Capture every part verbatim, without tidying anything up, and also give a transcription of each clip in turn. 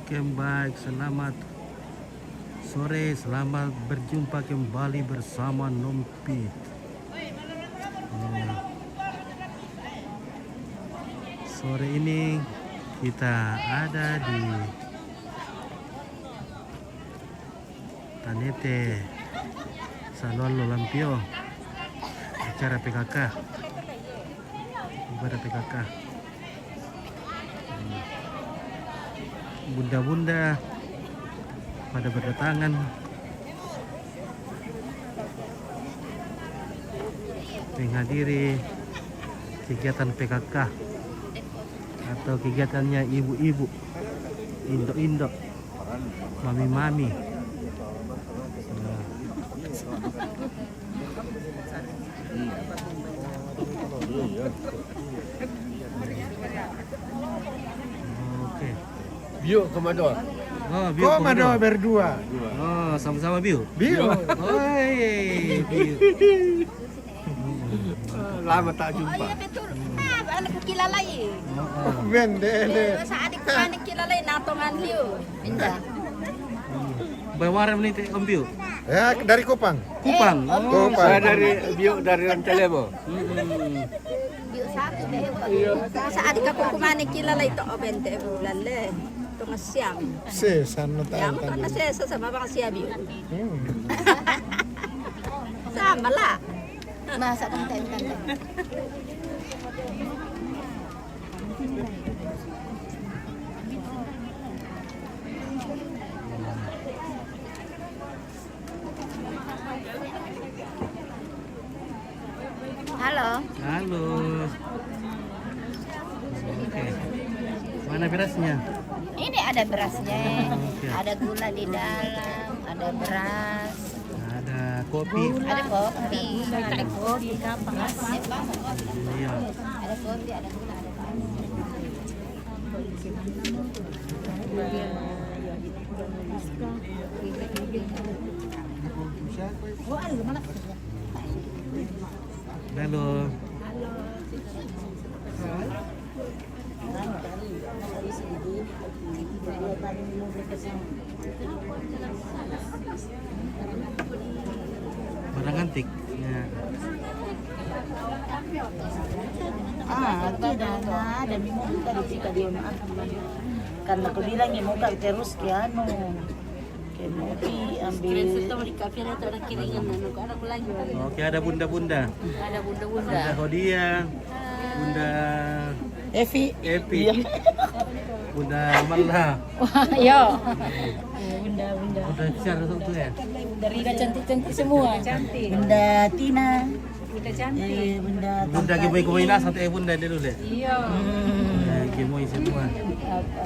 Oke, baik, selamat sore, selamat berjumpa kembali bersama Nompit. Ya. Sore ini kita ada di Tanete Salualo Lampio, acara P K K, ibadah P K K. Bunda-bunda pada berdatangan menghadiri kegiatan P K K atau kegiatannya ibu-ibu, indo-indo, mami-mami. Nah. Oke. Biu Komodo. Oh, Biu Komodo Komodo. Berdua. Oh, sama-sama Biu. Biu. Oi, Biu. Lama tak jumpa. Oh iya, betul. Ah, anak kilalai. Oh, oh. Bendele. Eh, sa adik anak kilalai natongan liu. Indah. Bawa ni te Om Biu. Ya, dari Kupang. Kupang. Eh, oh, Kupang. Saya dari Biu, dari Rantelebo. Mm-mm. Biu satu deh. Iya. Sa adik aku kumane kilalai to obente lalle. Tong siang. Se, sana tayo. Yang mana saya sama bang siabi. Hmm. Sama lah. Masa kang tayo kang tayo. Halo. Halo. Oke. Mana berasnya? Ini ada berasnya. Oke. Ada gula di dalam, ada beras. Ada kopi. Ada kopi. Ada kopi, kapan? Iya. Ada kopi, ada gula, ada beras. Halo. Barang antik. Ya. Ah, ada, ada, ada, minggu kita di sini dia makan. Karena aku bilang ya mau kau terus ke anu, ke movie ambil. Screenshot sama di kafe ada orang kiringan, anu, ada aku lagi. Oke, ada bunda-bunda. Ada bunda-bunda. Bunda Hodia, Bunda Evi. Evi. Iya. Bunda Mala. Wah, iya. Bunda, bunda. Bunda besar tu, tu ya. Udah cantik-cantik semua. Cantik. Bunda Tina. Bunda cantik. Eh, Bunda Bunda Tata Gemoy Gemoy Ina. Lah, santai Bunda dulu deh. Iya. Hmm. Eh, Gemoy semua. Apa?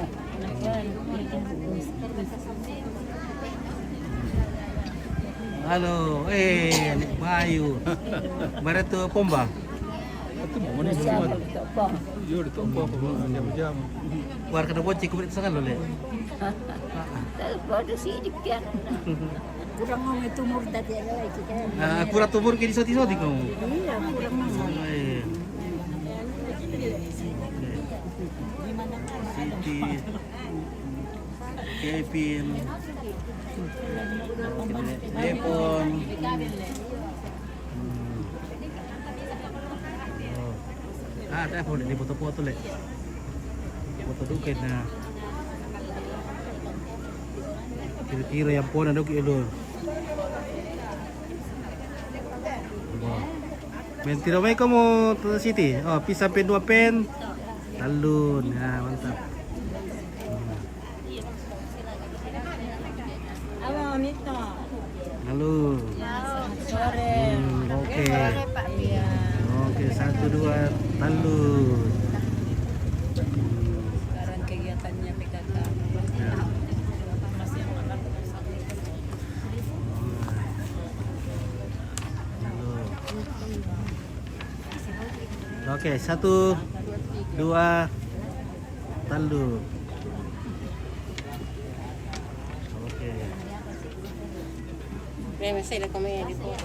Halo, eh, Nek Bayu. Mari tu Pomba. Itu mau ni semua. Iya, di Tompo apa, Bang? Jam-jam. Keluar kena bocik, kulit sangat lo, Le. Baru sih dipian. Kurang ngomong itu murda dia lagi, kan? Ah, kurang tumur ke di soti-soti kau. Iya, kurang ngomong. Oh, iya. Siti, Kevin, Lepon. Hmm. Oh. Ah, ada apa di foto-foto, Le? Foto duka na. Kira-kira yang pona dok elo. Wah. Mentira mai kamu tu Siti. Oh, pi sampai dua pen. Talun. Ya, mantap. Hmm. Halo, Nito. Halo. Sore. Hmm, oke. Sore, Pak. Iya. Oke, satu, dua, talun. Sekarang kegiatannya P K K. Ya. Halo. Oke, satu, dua, talun. Oke. Oke, masih ada komen ya, di bawah.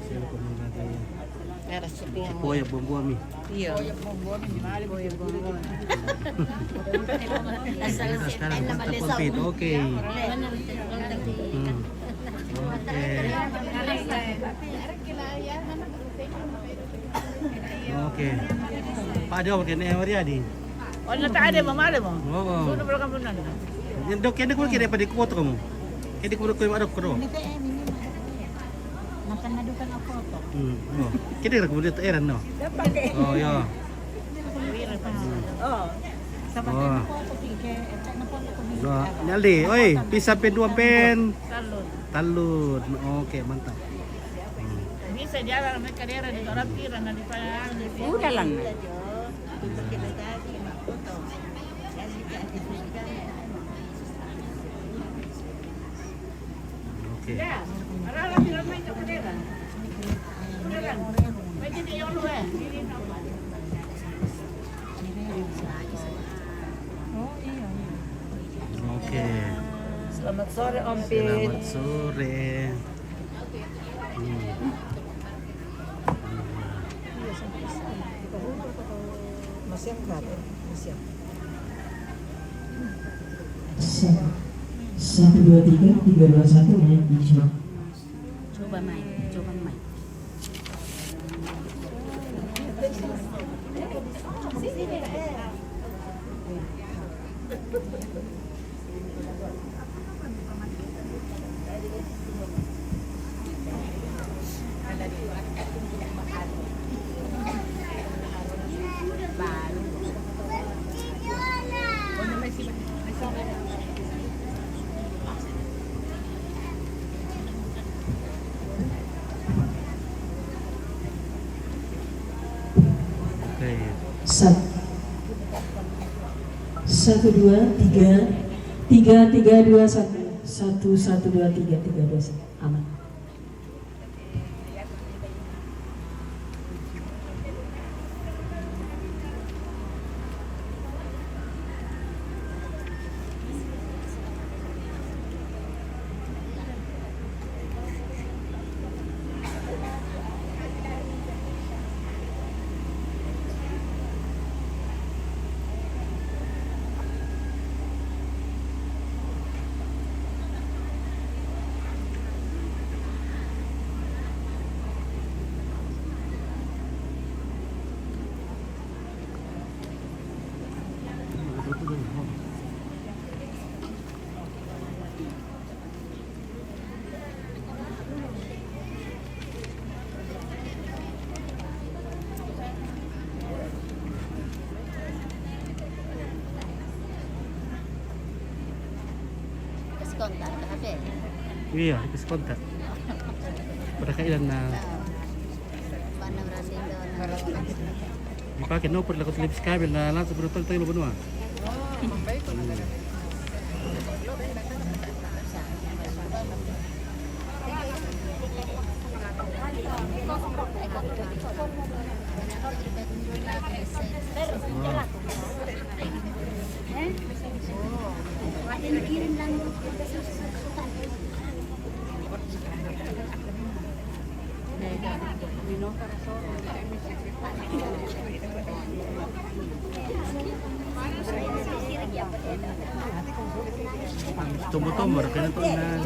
Saya ada komen lagi. Ada syuting. Cipoy buang-buang mi. Iya. Cipoy buang-buang. Kita sekarang kita pulpit. Oke. Hmm. Oke. Oke. Pak Dio, oke, ini Mariadi. Oh, na ta ade mo, mare mo. Oo. Suno pala ka mo na. Yan daw, kaya ko kaya pa di ko to mo. Kaya ko ko ada ko. Makan na dukan ako to. Hmm. Oh. Kaya ko dito eran, no? Oh, yeah. Oh. Sa Oh. Ako to, kike, eta na po ako. So, Nelly, oy, pisa pen dua pen. Talon. Talon. Oke, mantap. Hmm. Bisa jalan may kadera di orang pira na di pa. Udah lang. Oke. Oke. Selamat sore, Om Pin. Selamat sore. Hmm. Masih angkat, masih angkat. Sa-, satu, dua, tiga, tiga, dua, satu, naik, insya Allah. Coba main, coba main. Oke. Sat-, satu, dua, tiga, tiga, tiga, dua, satu. Satu, satu, dua, tiga, tiga, dua, satu. Aman. Kasi kontak ka, ate. Iya, kasi kontak. Pada kailan na? Mana berarti itu? Di pa, kinupot lang ko sa lips kabel na lang sa brutal tayo, banwa. Tumbo-tumbo, kaya ito na.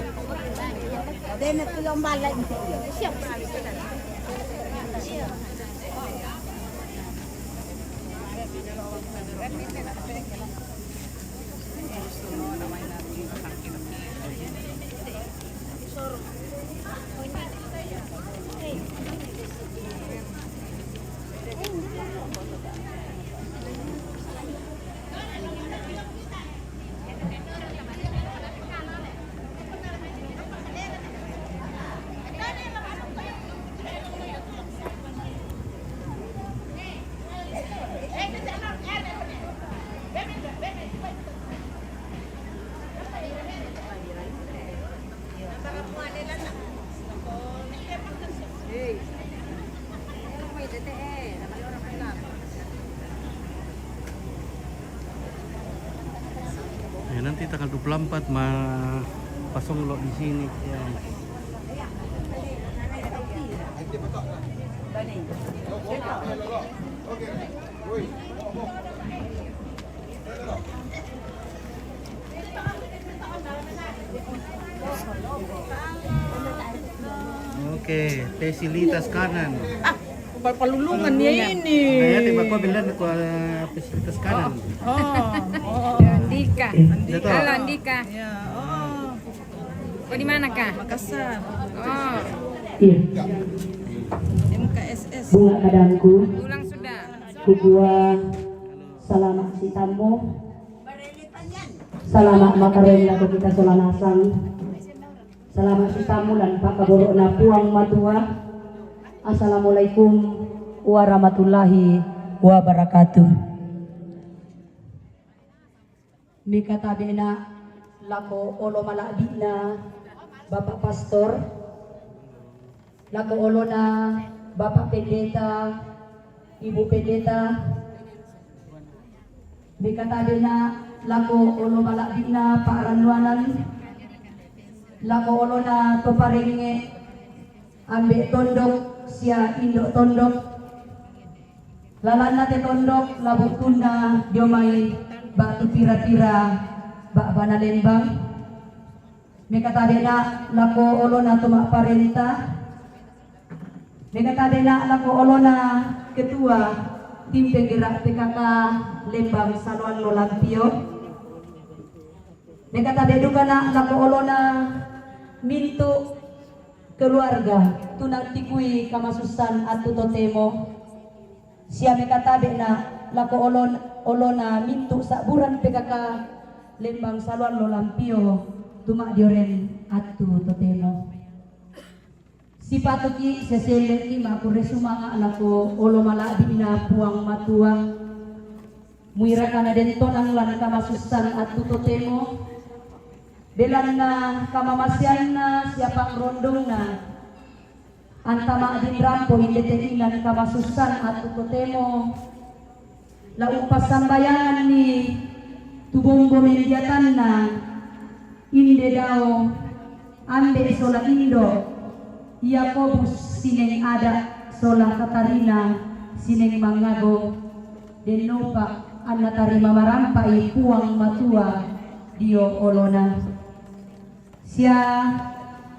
Ayan, nanti tanggal dua puluh empat, ma-, pasunglo di sini. Ayan. Oke, fasilitas kanan. Ah, pa-, palulungan niya ini. Kaya tiba ko bilang ko, ah, fasilitas kanan. Oh, oh. Andika. Ito. Halo, Andika. Ya, oh. Ko di mana ka? Makassar. Oh. Iya. M K S S. Bunga kadangku. Pulang sudah. Kukua. Salama' si tammu. Salama' makarella ko kita sola nasang. Salama' si tammu lan pakaborokna Puang Matua. Assalamualaikum warahmatullahi wabarakatuh. Mekatabe'na lako olo mala'bi'na Bapak Pastor, lako olona Bapak Pendeta, Ibu Pendeta, mekatabe'na lako olo mala'bi'na pa'rannuanan, lako olona to parengnge', ambe' tondok sia indo' tondok, lalanna te tondok la buttunna dio mai ba'tu pira-pira ba'bana lembang. Mekatabe'na lako olona to ma'parenta, mekatabe'na lako olona ketua tim penggerak P K K Lembang Saloallo Lampio. Mekatabe' dukana lako olona mintu' keluarga tu natikui kamasussan attu totemo. Sia mekatabe'na lako olon-, olona mintu' sa'buran P K K Lembang Saloallo Lampio tu ma'dioren attu totemo. Sipatuki' sia selleki' ma'kurre sumanga' lako olo mala'bi'na Puang Matua. Muiraka naden tonang lan kamasussan attu totemo, belanna kamamaseanna sia pa'rondongna antama' dinrampo indete inan kamasussan attu totemo, la umpassambayanganni tu bombo mendiatanna, inde dao, ambe' sola indo', Yakobus sineng ada' sola Katarina sineng mangago, dennopa anna tarima marampa'i Puang Matua dio olona. Sia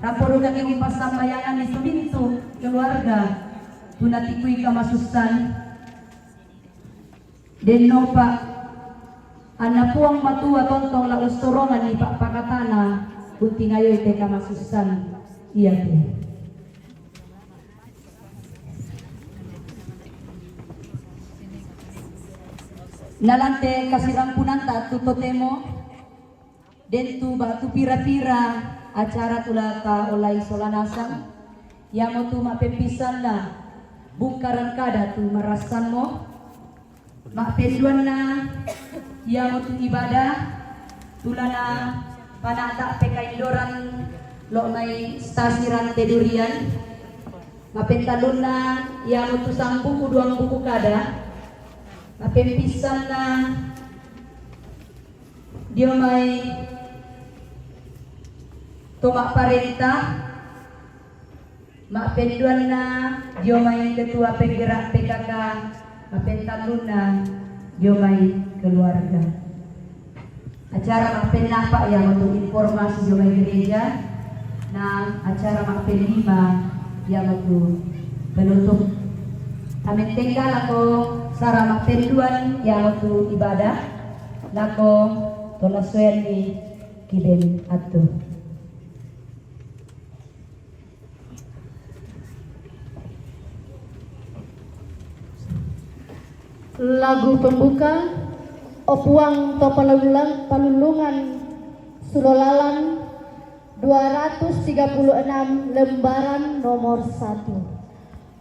rampo dukaki' umpassambayanganni tu mintu' keluarga tu natikui kamasussan. Dennopa anna Puang Matua tontong la ussoronganni pa'pakatana untingayoi te kamasussan iate. Nalan te kasirampunanta tu totemo, den tu ba'tu pira-pira acara tu la taollai sola nasang, iamotu ma'pempissanna bungkaran kada tu marassanmo, ma'penduanna iamotu ibadah tu la napana'ta' pekaindoran lo' mai stasi rante durian, ma'pentallunna iamotu sambuku duambuku kada, ma'pempissanna dio mai to ma'parenta, ma'penduanna dio mai ketua penggerak P K K, ma'pentallunna dio mai keluarga. Acara ma'pennapa iamotu informasi dio mai gereja, na acara ma'pellima iamotu penutup. Ammentengka lako sara ma'penduan iamotu ibadah, lako to la soeanni kibeng attu. Lagu pembuka, O Puang to Palulungan, Palulungan Sulolalan, dua ratus tiga puluh enam, lembaran nomor satu.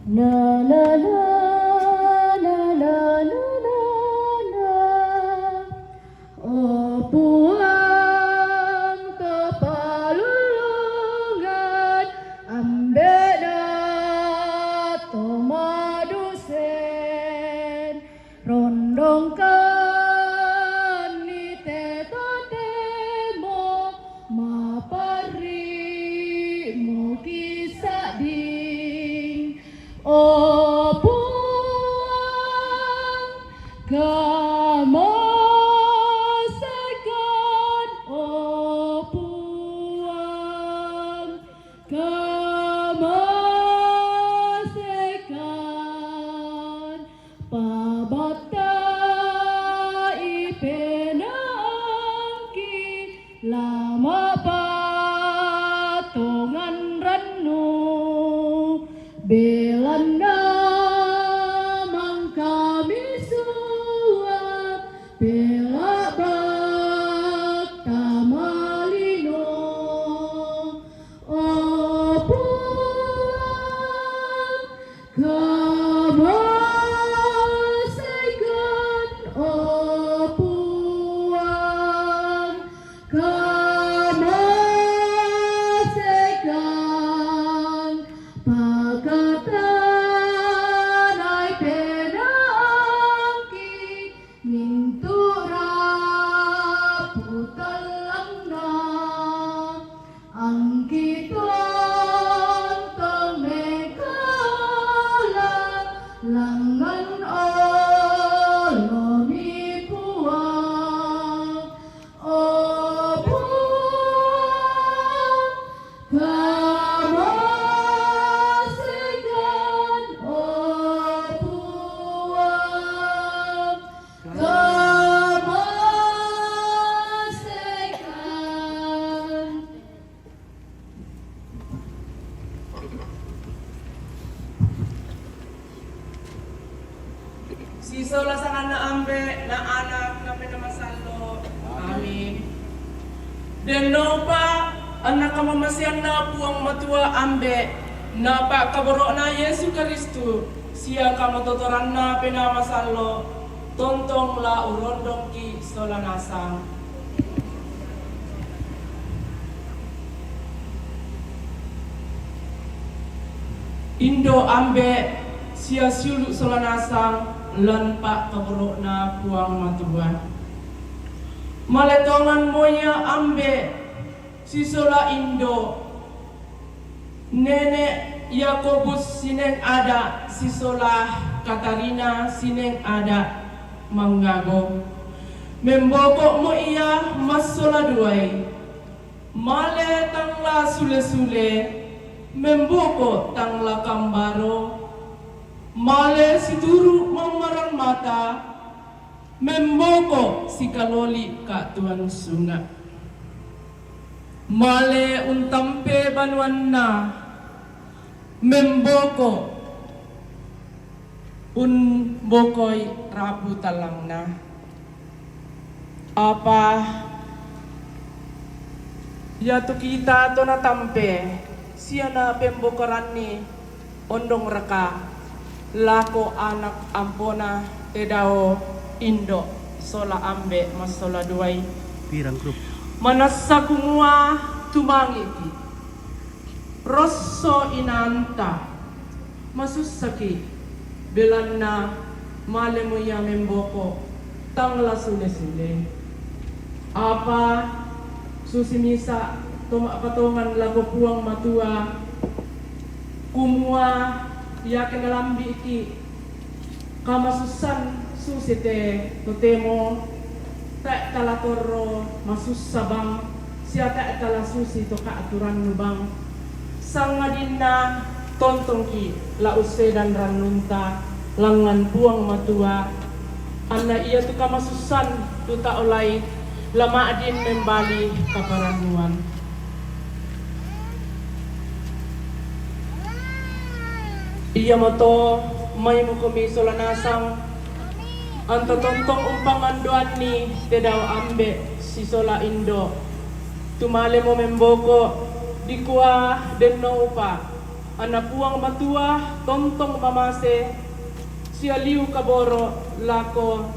Na, na, na, na, na, na, na, na. O Puang to Palulungan, ambe'na to madosen, rondongkanni te totemo, maparri' muki sa'ding. O Puang Dennopa anna kamamaseanna Puang Matua Ambe', na pa'kaboro'na Yesu Karistu, sia kamatotoranna Penaa Masallo', tontong la urondongki' sola nasang. Indo' Ambe' sia siulu' sola nasang lan pa'kaboro'na Puang Matua. Male tonganmo ia Ambe' sisola indo', nene' Yakobus sineng ada' sisola Katarina sineng ada' mangngago. Memboko'mo ia massola duai. Male tang la sule-sule, memboko tang la kambaro, male situru' mammaran mata, memboko sikaloli' ka'tuan sunga'. Male untampe banuanna, memboko unbokoi rapu tallangna. Apa iatu kita to natampe sia napembokoranni ondongraka lako anak ampona te dao indo' sola ambe' massola duai? Pirang grup? Manassa kumua tumangi'ki'. Rosso inanta, masussaki', belanna malemo ia memboko, tang la sule-sule. Apa susi misa' to ma'patongan lako Puang Matua, kumua iake nalambi'ki' kamasussan susi te totemo, tae' tala torro masussa bang, sia tae' tala susi to ka'turannu bang. Sangadinna tontongki' la ussedan rannunta langngan Puang Matua, anna iatu kamasussan tu taolai la ma'din membali kaparannuan. Iamoto maimokomi sola nasang, anta tontong umpangandoanni te dao ambe' sisola indo'. Tumalemo memboko, dikua dennoupa anna Puang Matua tontong mamase sia liu kaboro' lako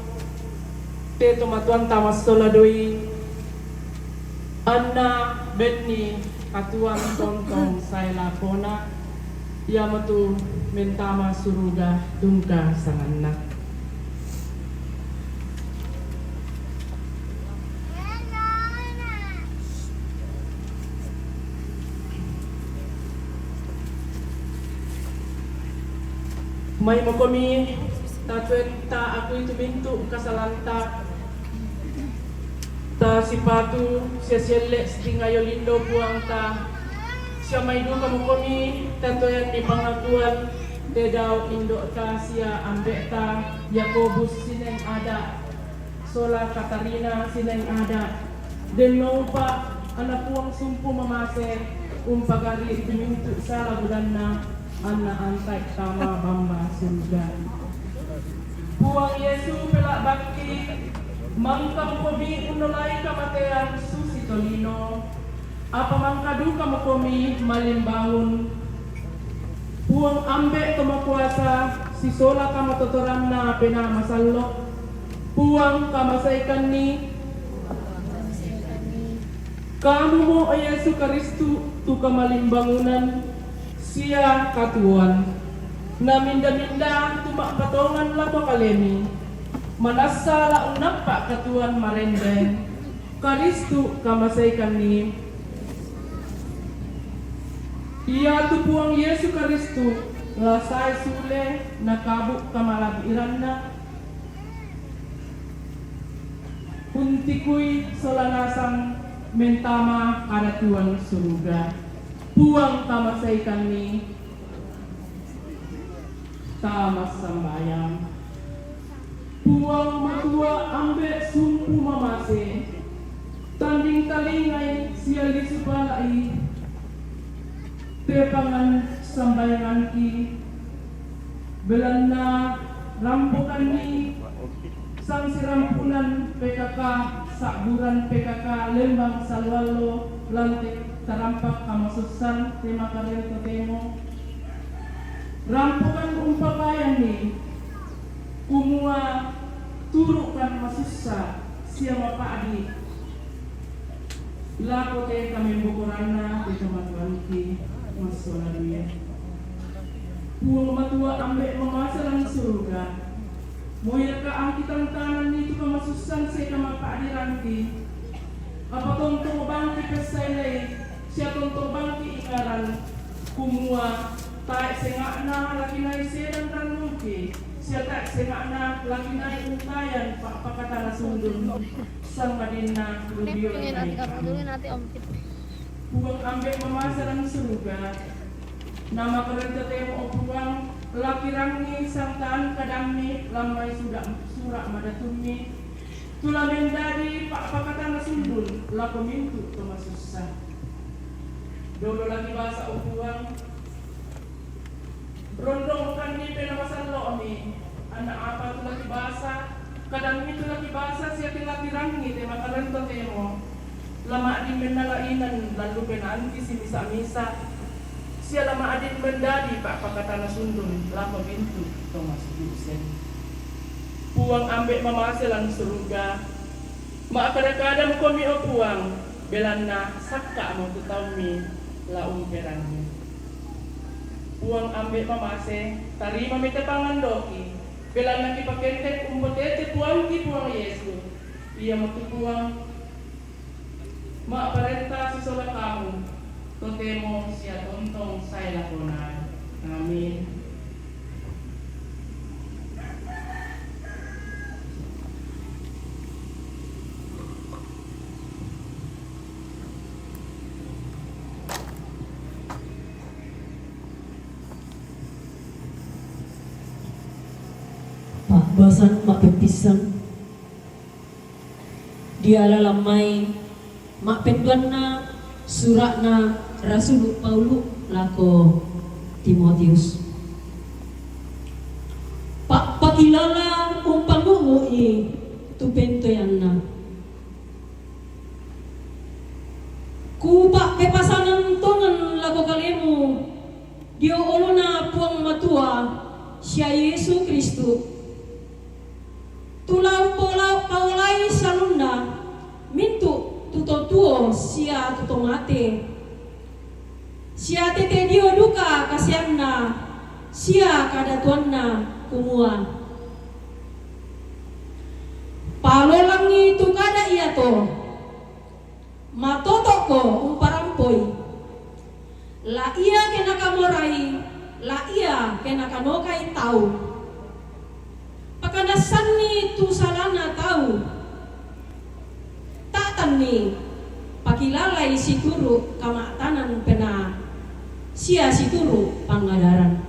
te tomatuanta massola doi, anna benni katuoan tontong sae lakona, iamotu mentama suruga tungka sanganna. Maimokomi tatoen ta akui tu mintu' kasalanta, ta sipatu sia sielle' sitingayo lindo Puangta, sia mai dukamokomi tatoen ni pangakuan te dao indo'ta sia ambe'ta Yakobus sineng ada', sola Katarina sineng ada', dennoupa anna Puang sumpu mamase umpagari' tu mintu' sala budanna, anna antai' tama bamba suruga. Puang Yesu, pela'bakki, mangkamokomi unnolai kamatean susi tolino, apa mangka dukamokomi malimbangun. Puang Ambe' to makuasa, sisola kamatotoranna Penaa Masallo', Puang kamasaikanni. Kamumo, o Yesu Karistu, tu kamalimbangunan sia katuoan, na minda-minda tu ma'patongan lako kalemi, manassa la unnappa' katuoan marendeng. Karistu kamasaikanni. Iatu Puang Yesu Karistu la sae sule nakabu' kamala'biranna, untikui sola nasang mentama kadatuan suruga. Puang kamasaikanni. Ta massambayang. Puang Matua Ambe' sumpu mamase, tanding talingai sia lisu pala'i te pangassambayangangki, belanna rampokanni Sang sirampunan P K K, sa'buran P K K Lembang Saluallo, lan te tarampak kamasussan te makarento temo. Rampokan umpakayanni, kumua turu'kan masussa sia mapa'di lako te kamembokoranna te tomatuangki massola dui. Puang Matua Ambe' mamase lan suruga, moi raka'angki tantananni tu kamasussan sia kamapa'dirangki, apa tontong bangki pessainai sia tontong bangki ingarang, kumua tae' senga'na lakinai sedang rannungki, sia tae' senga'na lakinai untayan pa'pakatana sundun, sangadinna ludio. Puang Ambe' mamase lan suruga, namakarenta temo, o Puang, lakirangngi sangtaan kadammi lan mai suda-, sura' madatummi, tu la mendadi pa'pakatana sundun lako mintu' to masussa. Dolo laki basa, o Puang, rondongkanni Penaa Masallo'mi, anna apa tu laki basa, kadammi tu laki basa sia te lakirangngi te makarenta temo, la ma'din mennala inan lan lu penaangki simisa-misa, sia la ma'din mendadi pa'pakatana sundun lako mintu' to masussa. Puang Ambe' mamase lan suruga, ma'kada-kada mukomi, o Puang, belanna sakka'mo tu taummi la umperangi. Puang Ambe' mamase, tarimami te pangandoki, belanna kipakendek umpotete Puangki Puang Yesu, iamotu Puang, ma'parenta sisola kamu, totemo sia tontong sae lakona. Amin. Pa'basan ma'peppissang. Diala lammai ma'penduanna sura'na Rasulu Paulu lako Timotius. Pappakilala umpangu'ui tu pentoyanna. Kupa'pepasanang tongeng lako kalemu dio olona Puang Matua sia Yesu Kristus, tu la umpola-, paolai sialunna mintu' tu to tuo sia tu to mate, sia tete dio duka kasianna sia kadatuanna, kumua, palolangi tu kada iato, matoto'ko umparampoi. La ia ke nakamorai, la ia ke nakanokai tau. Pakanassanni tu salana tau. Ta'tanni, pakilalai situru' kama'tanang penaa, sia situru' pangadaran.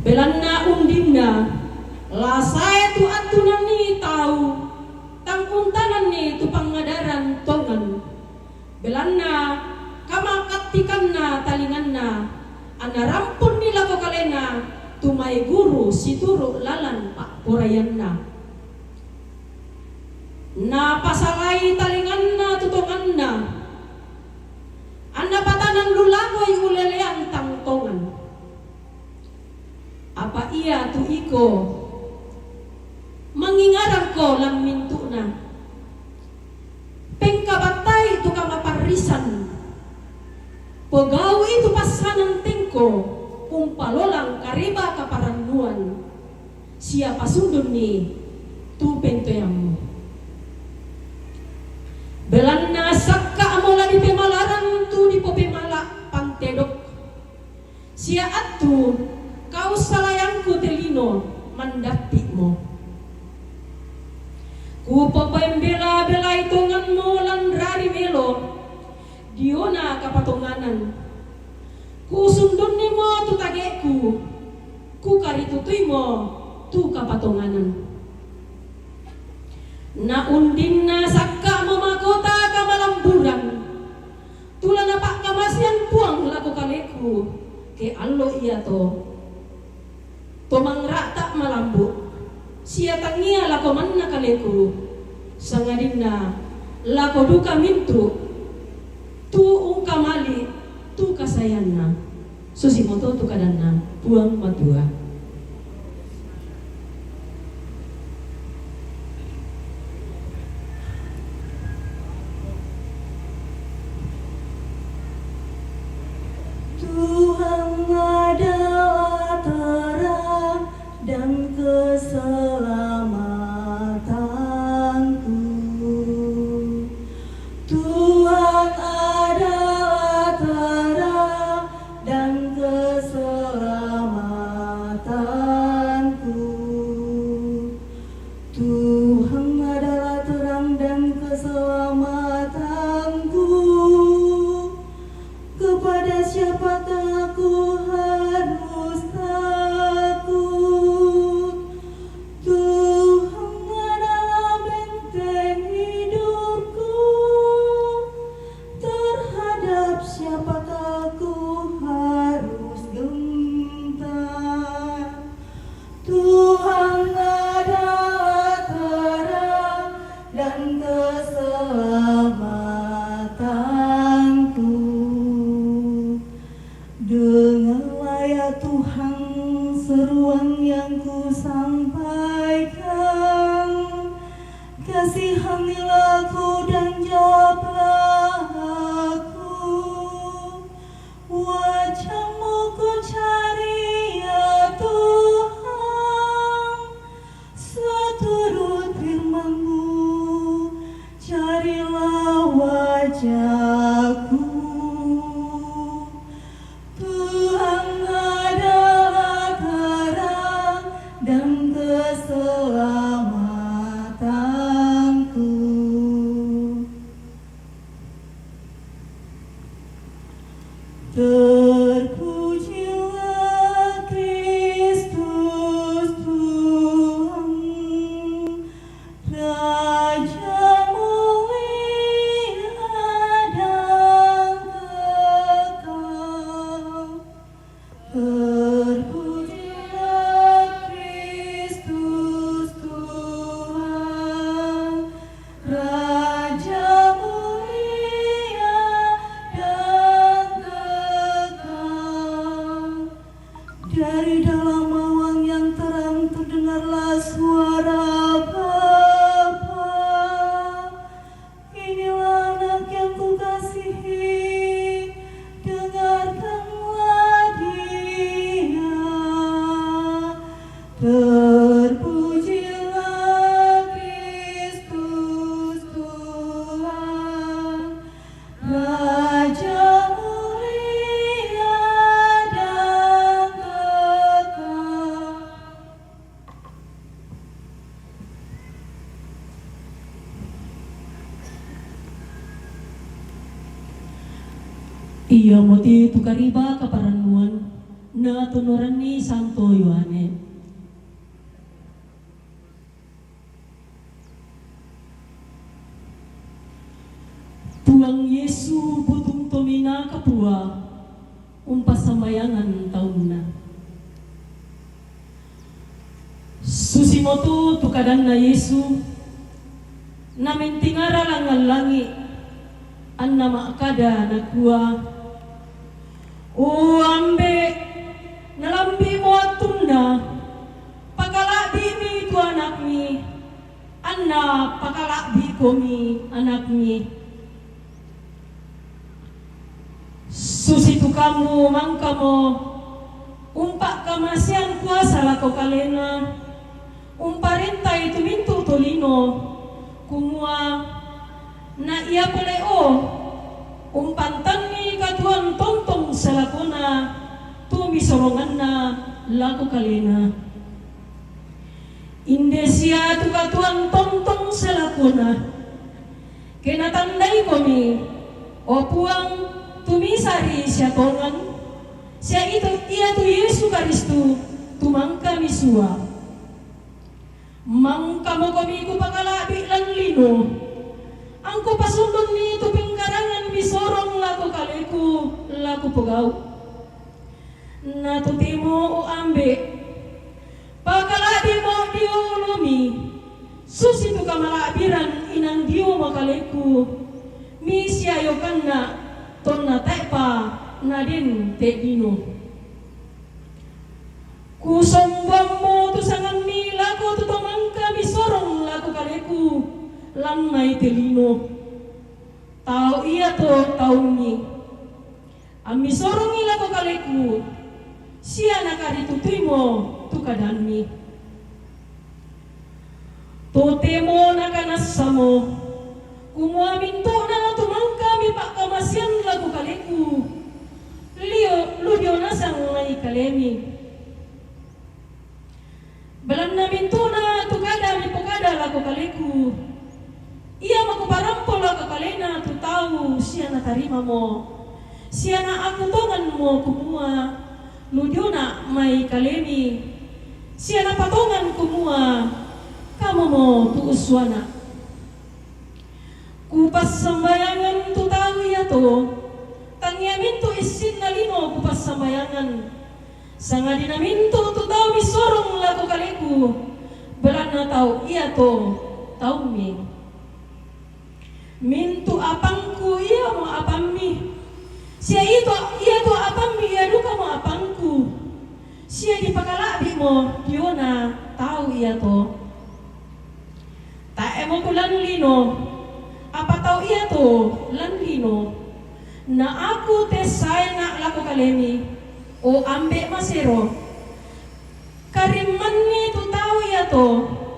Belanna undinna, la sae tu attunanni tau, tang untananni tu pangadaran tongeng. Belanna kamakattikanna talinganna, anna rampunni lako kalena tu mai guru situru' lalan pa'poraianna. Napasalai talinganna tu tonganna, anna patanang lu lakoi ulelean tang tongan. Apa ia tu iko, mangingarangko lan mintu'na. Pengkabattai tu kamaparrisan. Pogau'i tu passanang tengko, umpalolang kareba kaparannuan, sia pasundunni tu pentoyammu. Belanna sakka'mo la dipemalarang tu dipopemala' pantedok. Sia attu, kaussalayanku te lino mandappi'mo. Kupopembela-belai tonganmu lan rari melo diona kapatonganan. Kusundunnimo tu tage'ku, kukaritutuimo tu kapatonganan. Na undinna sakka'mo makota kamalamburan, tu la napa'kamasean Puang lako kaleku, ke allo iato. To mangra'ta malambu', tomanna kaleku, sangadinna lako duka mintu' tu ungkamali tu kasaeanna. Susimoto tu kadanNa Puang Matua. Tuhan adalah terang dan keselamatanku. Tuhan adalah terang dan keselamatanku. Tuhan adalah terang dan keselamatanku. Kepada siapakah aku harus takut? Tuhan adalah benteng hidupku. Terhadap siapakah aku harus gentar? Tuhan adalah terang dan keselamatanku. Dengarlah ya Tuhan seruan yang kusampaikan. Kasihanilah aku dan jawablah aku. Wajah-Mu ku cari, ya Tuhan, seturut firman-Mu, carilah wajahku. Tuhan adalah terang dan keselamatanku. Terpujilah Kristus Tuhan, Raja mulia dan kekal. Terpujilah Kristus Tuhan, Raja mulia dan kekal. Dari dalam awan yang terang terdengarlah suara Bapa. Inilah Anak yang Kukasihi, dengarkanlah Dia. Terpujilah Kristus Tuhan, Raja mulia dan kekal. Iamoti tu kariba kaparannuan natonoranni Santo Yohane. Puang Yesu butung tominaa kapua umpassambayangan taunna. Susimoto tu kadanna Yesu, namentingara langngan langi', anna ma'kada nakua, O Ambe', nalambi'mo attunna, pakala'bi'mi tu anakmi, anna pakala'bi'komi anakmi. Susitu kamu mangkamo umpa'kamasean kuasa lako kalena, umparentai tu mintu' tolino, kumua, na ia pole'o umpantanni katuoan tontong salakona tu misoronganna lako kalena. Inde sia tu katuoan tontong salakona, ke natandaikomi, o Puang, tu misari sia tongan, sia itu, iatu Yesu Karistu, tu mangka misua. Mangkamokomi kupakala'bi' lan lino, angku pasundunni tu pingkarangan misorong lako kaleku, la kupogau'. Na totemo, o Ambe', pakala'bi'mo dio olomi, Susitu kamala'biran inang dio mo kaleku, mi siayokanna tonna tae'pa naden te' lino. Kusombuammo tu sangammi lako tu to mangka misorong lako kaleku lan mai te lino. Tau iato taummi. Ammisorongi lako kaleku, sia nakaritutuimo tu kadanmi. Totemo nakanassamo, kumua mintu'na tu mangka mipa'kamasean lako kaleku, lio, lu dio nasang mai kalemi. Belanna mintu'na tu kada mipokada lako kaleku, iamo kuparampo lako kalena tu tau sia natarimamo, sia naakutonganmo kumua, lu diona mai kalemi, sia napatongan kumua, kamomo tu ussuana. Kupassambayangan tu tau iato, tangia mintu issinna lino kupassambayangan, sangadinna mintu tu tau misorong lako kaleku, belanna tau iato taummi. Mintu apangku iamo apammi, sia iato, iato apammi ia dukamo apangku, sia dipakala'bimo diona tau iato. Tae'mo kulan lino, apa tau iato lan lino. Na aku te saena lako kalemi, o Ambe' masero. Karimmanni tu tau iato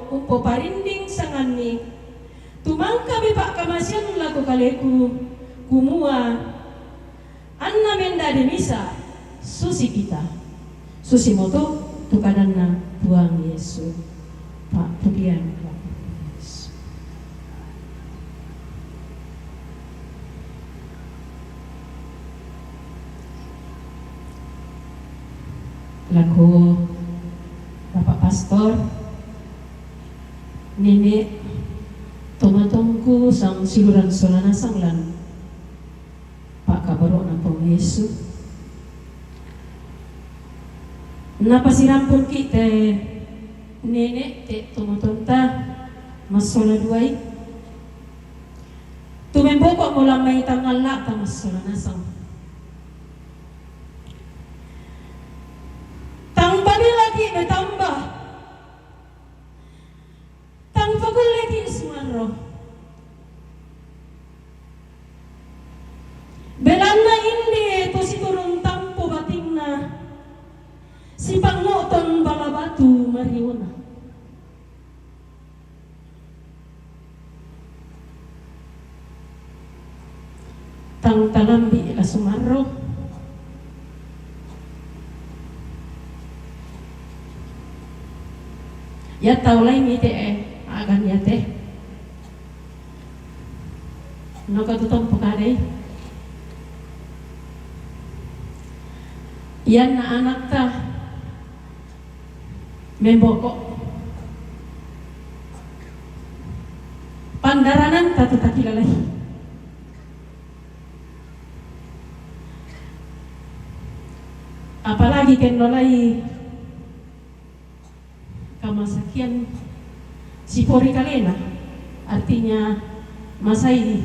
umpoparinding sanganni, tu mangka mipa'kamasean lako kaleku, kumua, anna mendadi misa, susi kita. Susimoto tu kadanna Puang Yesu. Pa'pujian Puang Yesu. Lako Bapak Pastor, Nenek, tomatongku sang siluran sola nasang lan pa'kaboro'na Puang Yesu. Napasirampunki te Nenek te tomatonta massola duai. Tu memboko'mo lan mai tangngalla'ta massola nasang. Tang pabelaki metamba. Tang pakulleki sumarro. Belanna inde to siturung tampo batingna, sipangngo'tong bala batu mariona. Tang talambi la sumarro. Ia tau laing ite e, agan ia te. Noko tu tompo kadai. Ianna anakta memboko. Pandarananta tu takilalai. Apalagi kennolai kamasakian sipori kalena, artinya masai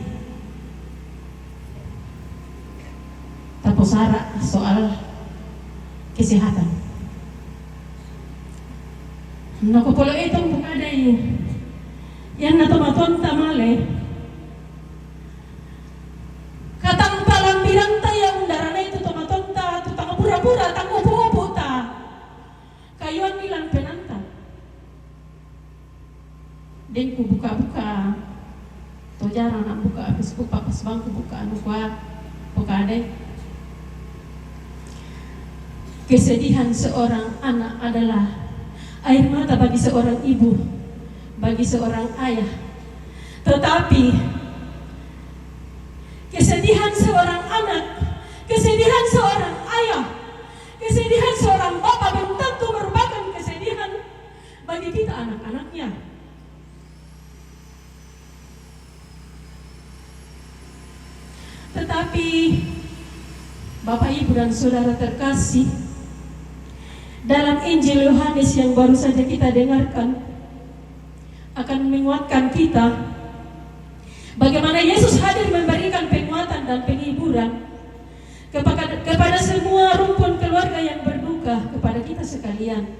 taposara soal kesehatan. Noko polo itu kadai, ianna tomatonta male. Katang palambiranta ia undaranai tu tomatonta, tu tang pura-pura, tang upu-uputa. Kayuanni lan penanta. Deng kubuka-buka, to jarang nak buka Facebook, pas bang kubuka anu kua pokadai. Kesedihan seorang anak adalah air mata bagi seorang ibu, bagi seorang ayah. Tetapi kesedihan seorang anak, kesedihan seorang ayah, kesedihan seorang bapak belum tentu merupakan kesedihan bagi kita anak-anaknya. Tetapi, Bapak, Ibu, dan Saudara terkasih, dalam Injil Yohanes yang baru saja kita dengarkan, akan menguatkan kita. Bagaimana Yesus hadir memberikan penguatan dan penghiburan kepada, kepada semua rumpun keluarga yang berduka, kepada kita sekalian.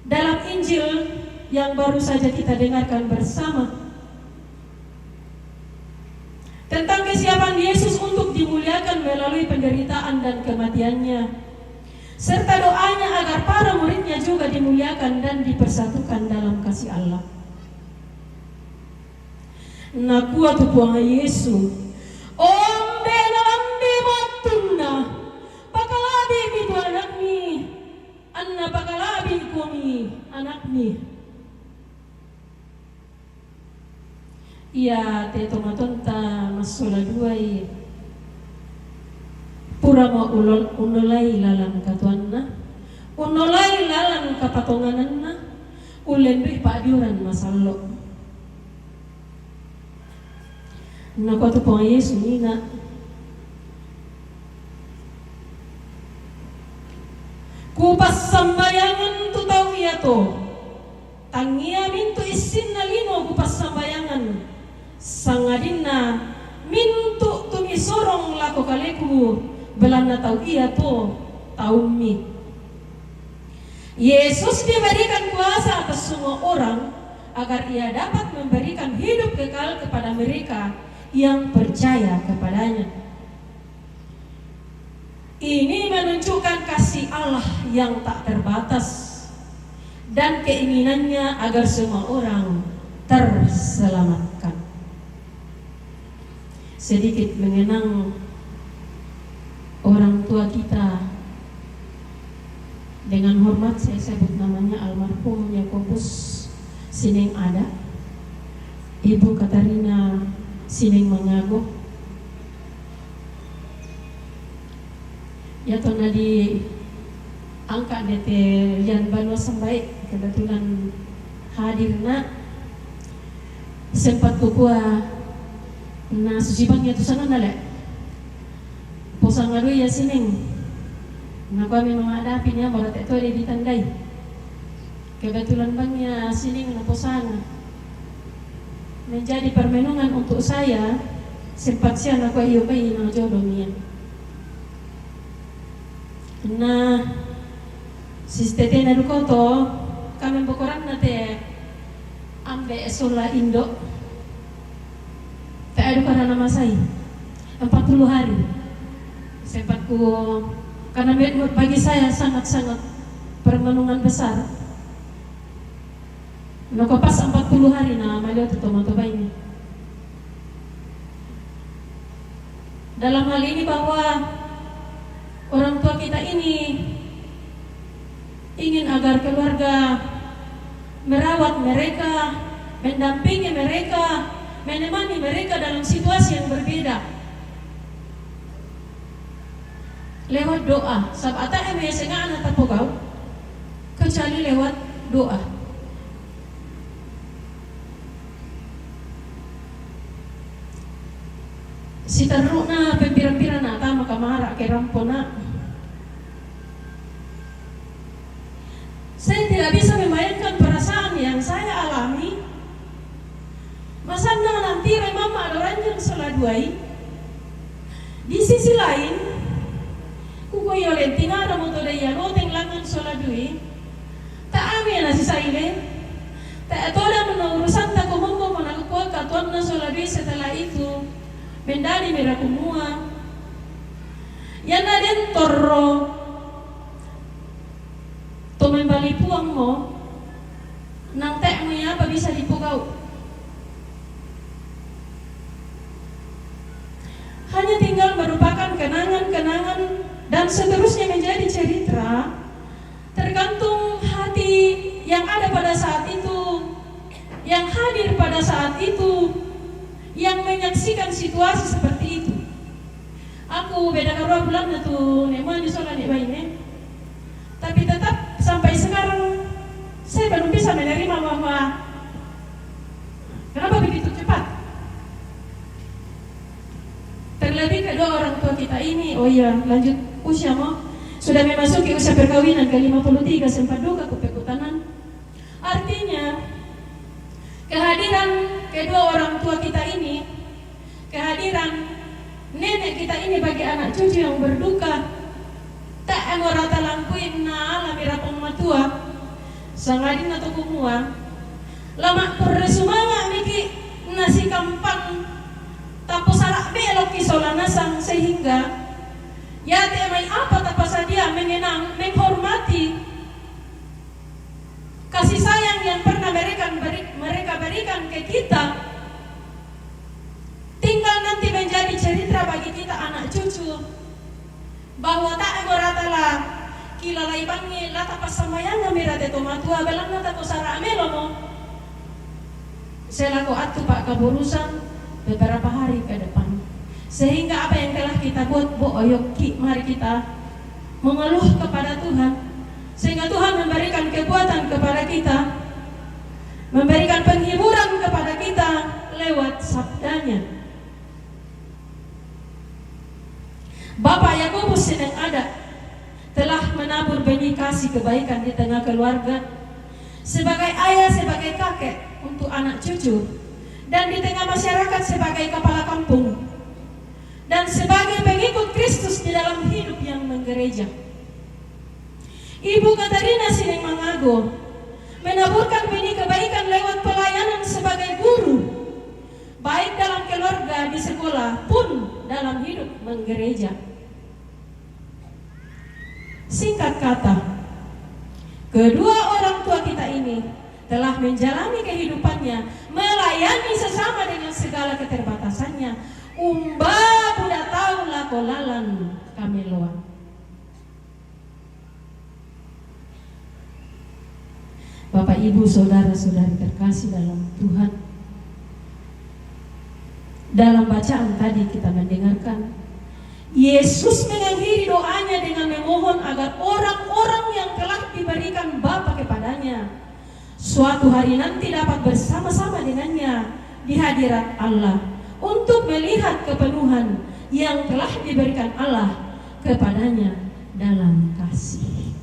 Dalam Injil yang baru saja kita dengarkan bersama, tentang kesiapan Yesus untuk dimuliakan melalui penderitaan dan kematiannya, serta doanya agar para muridnya juga dimuliakan dan dipersatukan dalam kasih Allah. Nakua tu Puang Yesu, "Ombe na lambi mattunna, pakalabi mi tu anakmi, anna pakalabi kumi anakmi." Ia te tomatonta massola duai, puramo unnolai lalan katuanna, unnolai lalan kapatongananna, ullendui pa'diuran masallo. Nakua tu Puang Yesu, "Nina, kupassambayangan tu tau iato, tangia mintu issinna lino kupassambayangan, sangadinna mintu tu misorong lako kaleku, belanna tau iato taummi." Yesus diberikan kuasa atas semua orang agar ia dapat memberikan hidup kekal kepada mereka yang percaya kepada-Nya. Ini menunjukkan kasih Allah yang tak terbatas dan keinginan-Nya agar semua orang terselamatkan. Sedikit mengenang orang tua kita, dengan hormat saya sebut namanya almarhum Yakobus Sineng Ada, Ibu Katarina Sineng Mangago. Ia tonna diangkat dete lian banua sambaik, kebetulan hadir na, sempat kukua, "Na susi bang ia tu sanganna le, posanga doi ia Sineng?" Nakua, "Memang ada api nia, mora te to de ditandai." Kebetulan bang ia Sineng na posanga. Menjadi permenungan untuk saya, sempat sia nakua, "Iyo bai, na jodoh nia." Na sisitetena dukoto, kami bokoranna te ambe sola indo. Te adu karena masai empat puluh hari. Sempat ku, karena me-, bagi saya sangat-sangat permenungan besar. Nakua pas empat puluh hari na malio tu tomatoa baine. Dalam hal ini bahwa orang tua kita ini ingin agar keluarga merawat mereka, mendampingi mereka, menemani mereka dalam situasi yang berbeda. Lewat doa, sabab tae me senga'na tapogau, kecuali lewat doa. Siterru'na pembira-bira na tama kamara ke rampona. Saya tidak bisa membayangkan perasaan yang saya alami. Masanna nanti remamma doranjang sola duai. Di sisi lain, kukua iyo lentinga ramo to daya loteng langan sola dui. Ta ame na sisaile. Ta toda mena urusanta ko mommo mo nakukua katuanna sola dui setelah itu. Mendadi mera kumua. Yana den torro. To membali Puang mo, nang te' mo apa bisa dipogau. Hanya tinggal merupakan kenangan-kenangan dan seterusnya menjadi cerita, tergantung hati yang ada pada saat itu, yang hadir pada saat itu, yang menyaksikan situasi seperti itu. Aku beda karua bulanna tu ne' mua ni sola ne' baine. Tapi tetap sampai sekarang saya belum bisa menerima bahwa kenapa begitu cepat. Terlebih kedua orang tua kita ini, oh iya, lanjut usia mo, sudah memasuki usia perkawinan ke lima puluh tiga, sempat duka ku pekutanan. Artinya, Kedua orang tua kita ini, kehadiran nenek kita ini bagi anak cucu yang berduka, tae mo rata langkuin na ala mi rapong matua, sangadinna to kumua, la ma'kurre sumanga' miki' na sikampang taposara' beloki sola nasang, sehingga iate mai apa tapasadia mengenang, menghormati kasih sayang yang pernah mereka beri-, mereka berikan ke kita, tinggal nanti menjadi cerita bagi kita anak cucu, bahwa tae mo rata la kilalai bangngi la tapassambayangngami rate to matua, belanna taposara' melomo. Selaku attu pa'kaburusan beberapa hari ke depan, sehingga apa yang telah kita buat, bo'oyokki', mari kita mengeluh kepada Tuhan, sehingga Tuhan memberikan kekuatan kepada kita, memberikan penghiburan kepada kita lewat sabdanya. Bapak Yakobus Sining Ada' telah menabur benih kasih kebaikan di tengah keluarga, sebagai ayah, sebagai kakek untuk anak cucu, dan di tengah masyarakat sebagai kepala kampung, dan sebagai pengikut Kristus di dalam hidup yang menggereja. Ibu Katarina Sining Mangago menaburkan benih kebaikan lewat pelayanan sebagai guru, baik dalam keluarga, di sekolah, pun dalam hidup menggereja. Singkat kata, kedua orang tua kita ini telah menjalani kehidupannya melayani sesama dengan segala keterbatasannya, umba buda tau lako lalan kameloan. Bapak, Ibu, saudara-saudari terkasih dalam Tuhan, dalam bacaan tadi kita mendengarkan, Yesus mengakhiri doanya dengan memohon agar orang-orang yang telah diberikan Bapa kepadanya suatu hari nanti dapat bersama-sama dengannya di hadirat Allah untuk melihat kepenuhan yang telah diberikan Allah kepadanya dalam kasih.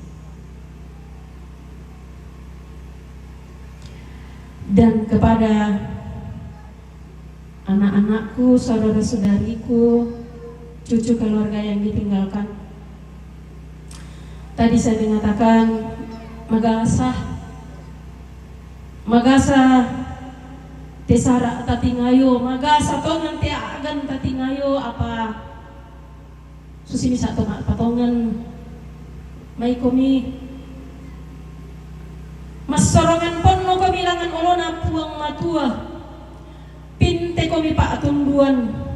Dan kepada anak-anakku, saudara-saudariku, cucu keluarga yang ditinggalkan. Tadi saya mengatakan, magasa, magasa te sara' tatingayo, magasa tongan te a'gan tatingayo, apa susi misa' to ma'patongan. Maikomi, massorongan ponnokomi langngan olona Puang Matua, pintekomi pa'tunduan,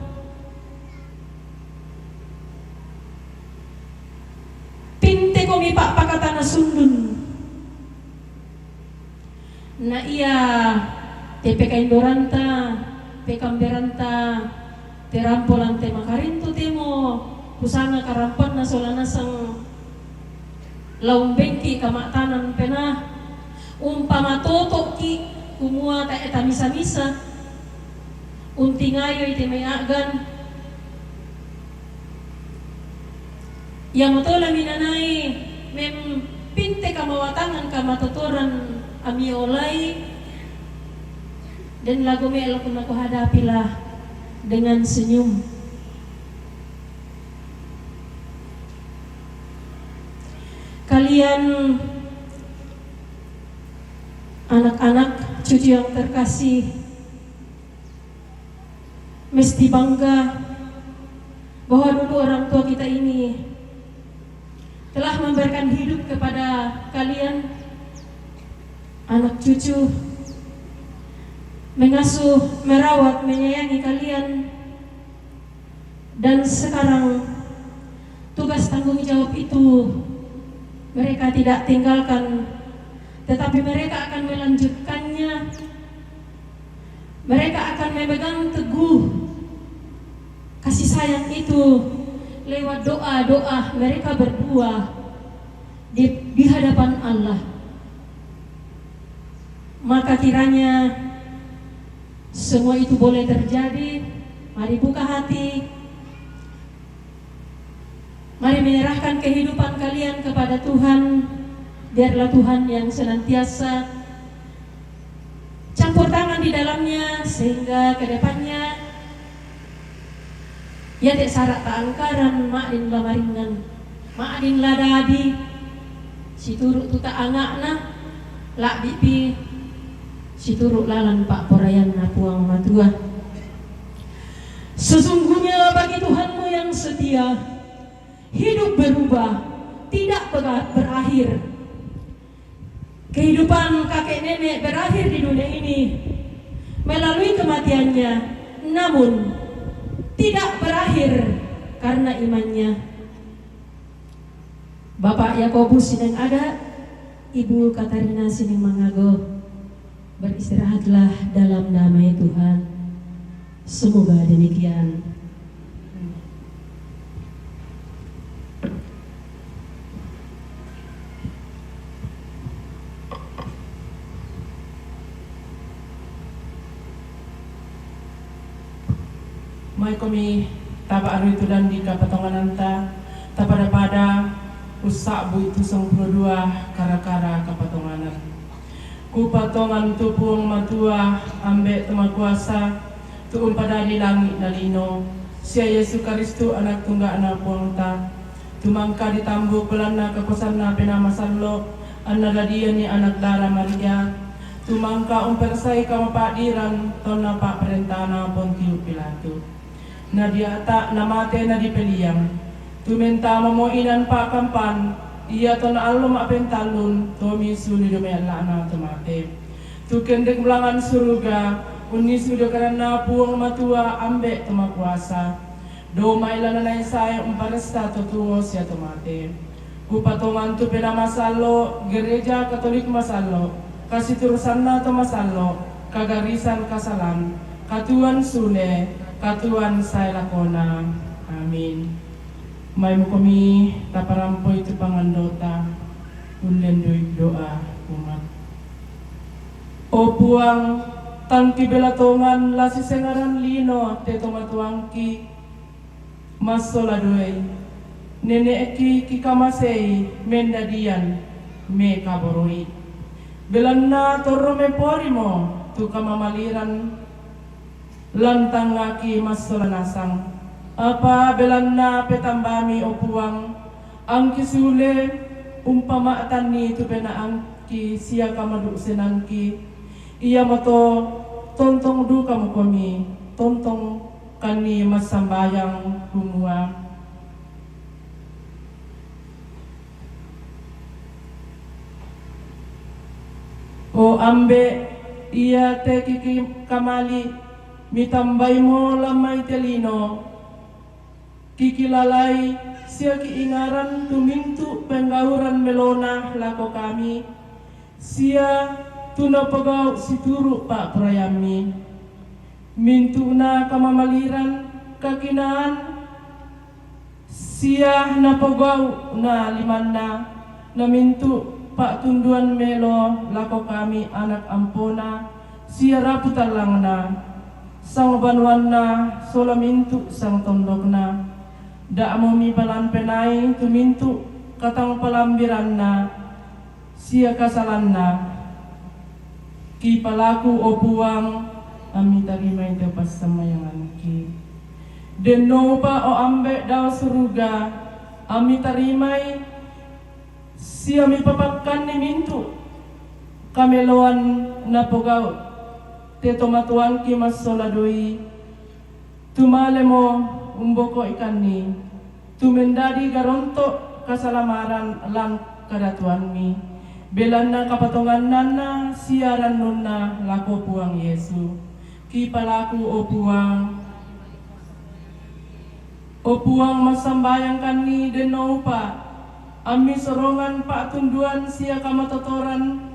pintekomi pa'pakatana sundun. Na ia te pekaindoranta, pekamberanta, te rampo lan te makarintu temo, kusanga karampanna sola nasang la umbengki' kama'tanan penaa, umpamatoto'ki' kumua tae' tamisa-misa untingayoi te mai a'gan. Iamoto la minanai mempinte kamawatangan kamatotoran ami olai, den lagu me'lok nakuhadapilah dengan senyum. Kalian anak-anak, cucu yang terkasih, mesti bangga bahwa dulu orang tua kita ini telah memberikan hidup kepada kalian, anak cucu, mengasuh, merawat, menyayangi kalian. Dan sekarang, tugas tanggung jawab itu mereka tidak tinggalkan, tetapi mereka akan melanjutkannya. Mereka akan memegang teguh kasih sayang itu lewat doa-doa mereka berdua di, di hadapan Allah. Maka kiranya semua itu boleh terjadi. Mari buka hati. Mari menyerahkan kehidupan kalian kepada Tuhan. Biarlah Tuhan yang senantiasa campur tangan di dalamnya, sehingga ke depannya iate sara' ta'angkaran ma'din la maringngan, ma'din la dadi, situru' tu ta'anga'na, la'bi'pi situru' lalan pa'poraianna Puang Matua. Sesungguhnya bagi Tuhanmu yang setia, hidup berubah, tidak berakhir. Kehidupan kakek nenek berakhir di dunia ini melalui kematiannya, namun tidak berakhir karena imannya. Bapak Yakobus sining ada', Ibu Katarina sining mangago. Beristirahatlah dalam damai Tuhan. Semoga demikian. Mai komi taba arui tu dandi kapatongananta, tapada-pada ussa'bu itu sangpulo dua kara-kara kapatonganan. Kupatongan tu Puang Matua, Ambe' to makuasa, tu umpadadi langi' na lino, sia Yesu Karistu, Anak tungga'na Puangta, tu mangka ditambuk belanna kakuasanna Penaa Masallo', anna dadianni anak dara Maria, tu mangka umperasai kamapa'diran taunna pa'parentana Pontius Pilatus. Nadia'ta' namate nadipeliang, tu mentamamo inan pa'kampan, ia tonna allo ma'pentallun, tommi suli dio mai alla'na to mate. Tu kendek bulangan suruga, unnisu dio kadanna Puang Matua, Ambe' to makuasa. Dao mai la nanae sae umparessa to tuo sia to mate. Kupatongan tu Penaa Masallo', Gereja Katolik masallo', kasiturusanna to masallo', kagarisan kasalan, katuoan sule, katuoan sae lakona. Amin. Mai mukomi taparampoi tu pangandota, ullendui doa umat. O Puang, tang kibela tongan la sisengaran lino te tomatuangki, massola duai, nene'ki kikamasei mendadian mekaboroi. Belanna torro meporimo tu kamamaliran lantangngaki massola nasang. Apa belanna petambami, o Puang, angki sule umpama'tanni tu penaangki sia kamadu'senangki, iamoto tontong dukamukomi, tontong kanni massambayang kumua, O Ambe', ia te kikikamali, mitambaimo lan mai te lino, kikilalai sia kiingaran tu mintu' penggauran melona lako kami, sia tu napogau' situru' pa'poraiammi. Mintu'na kamamaliran, kakinaan, sia napogau'na limanna, na mintu' pa'tunduan melo lako kami anak ampona, sia rapu tallangna, sangbanuanna sola mintu' sangtondokna. Da'mo mipalampenai tu mintu' katangpalambiranna, sia kasalanna. Kipalaku, o Puang, ammi tarimai te passammayangangki. Dennoupa, o Ambe' dao suruga, ammi tarimai sia mipapakkanni mintu' kameloan napogau' te tomatuangki massola doi, tumalemo umbokoikanni, tu mendadi garonto' kasalamaran lan kadatuanmi, belanna kapatongannanna sia rannunna lako Puang Yesu. Kipalaku, o Puang. O Puang, massambayangkanni dennoupa, ammi sorongan pa'tunduan sia kamatotoran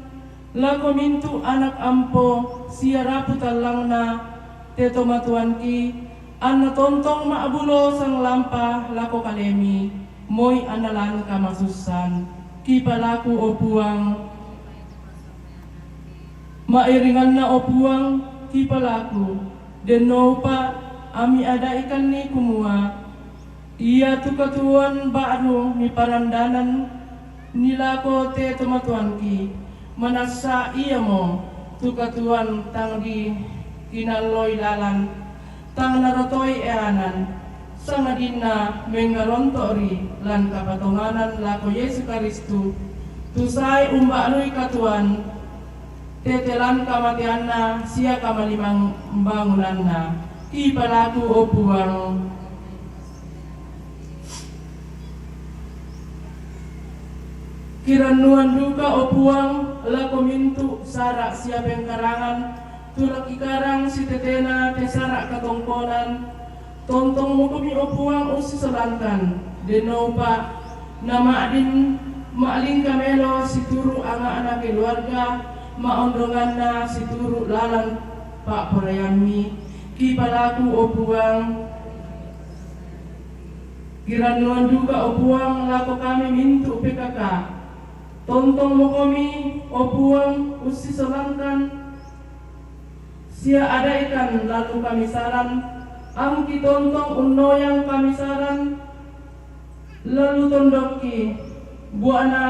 lako mintu' anak ampo sia rapu tallangna te tomatuangki, anna tontong ma'bulo sanglampa lako kalemi, moi anna lan kamasussan. Kipalaku, o Puang. Ma'iringanna, o Puang, kipalaku, dennoupa, ammi ada'ikanni kumua, iatu katuoan ba'du miparandananni lako te tomatuangki, manassa iamo Tu katuoan tang di kinalloi lalan, tang narotoi eanan, sangadinna mengaronto' ri lan kapatonganan lako Yesu Karistu, tu sae umba'lui katuoan, tete lan kamateanna sia kamalimang bangunanna. Kipalaku, o Puang. Kirannuan duka, o Puang, lako mintu' sara' sia pengkarangan, tu la kikarang sitetena te sara' katongkonan, tontong mokomi, o Puang, ussisolankan, denno upa' nama'din ma'lingka melo situru' anga'na keluarga, ma'ondonganna situru' lalan pa'poraiammi. Kipalaku, o Puang. Kirannuan duka, o Puang, lako kami mintu' P K K. Tontong mokomi, o Puang, ussisolankan sia ada'ikan lalu kamisaran, angki tontong unnoyang kamisaran lalu tondokki, bua'na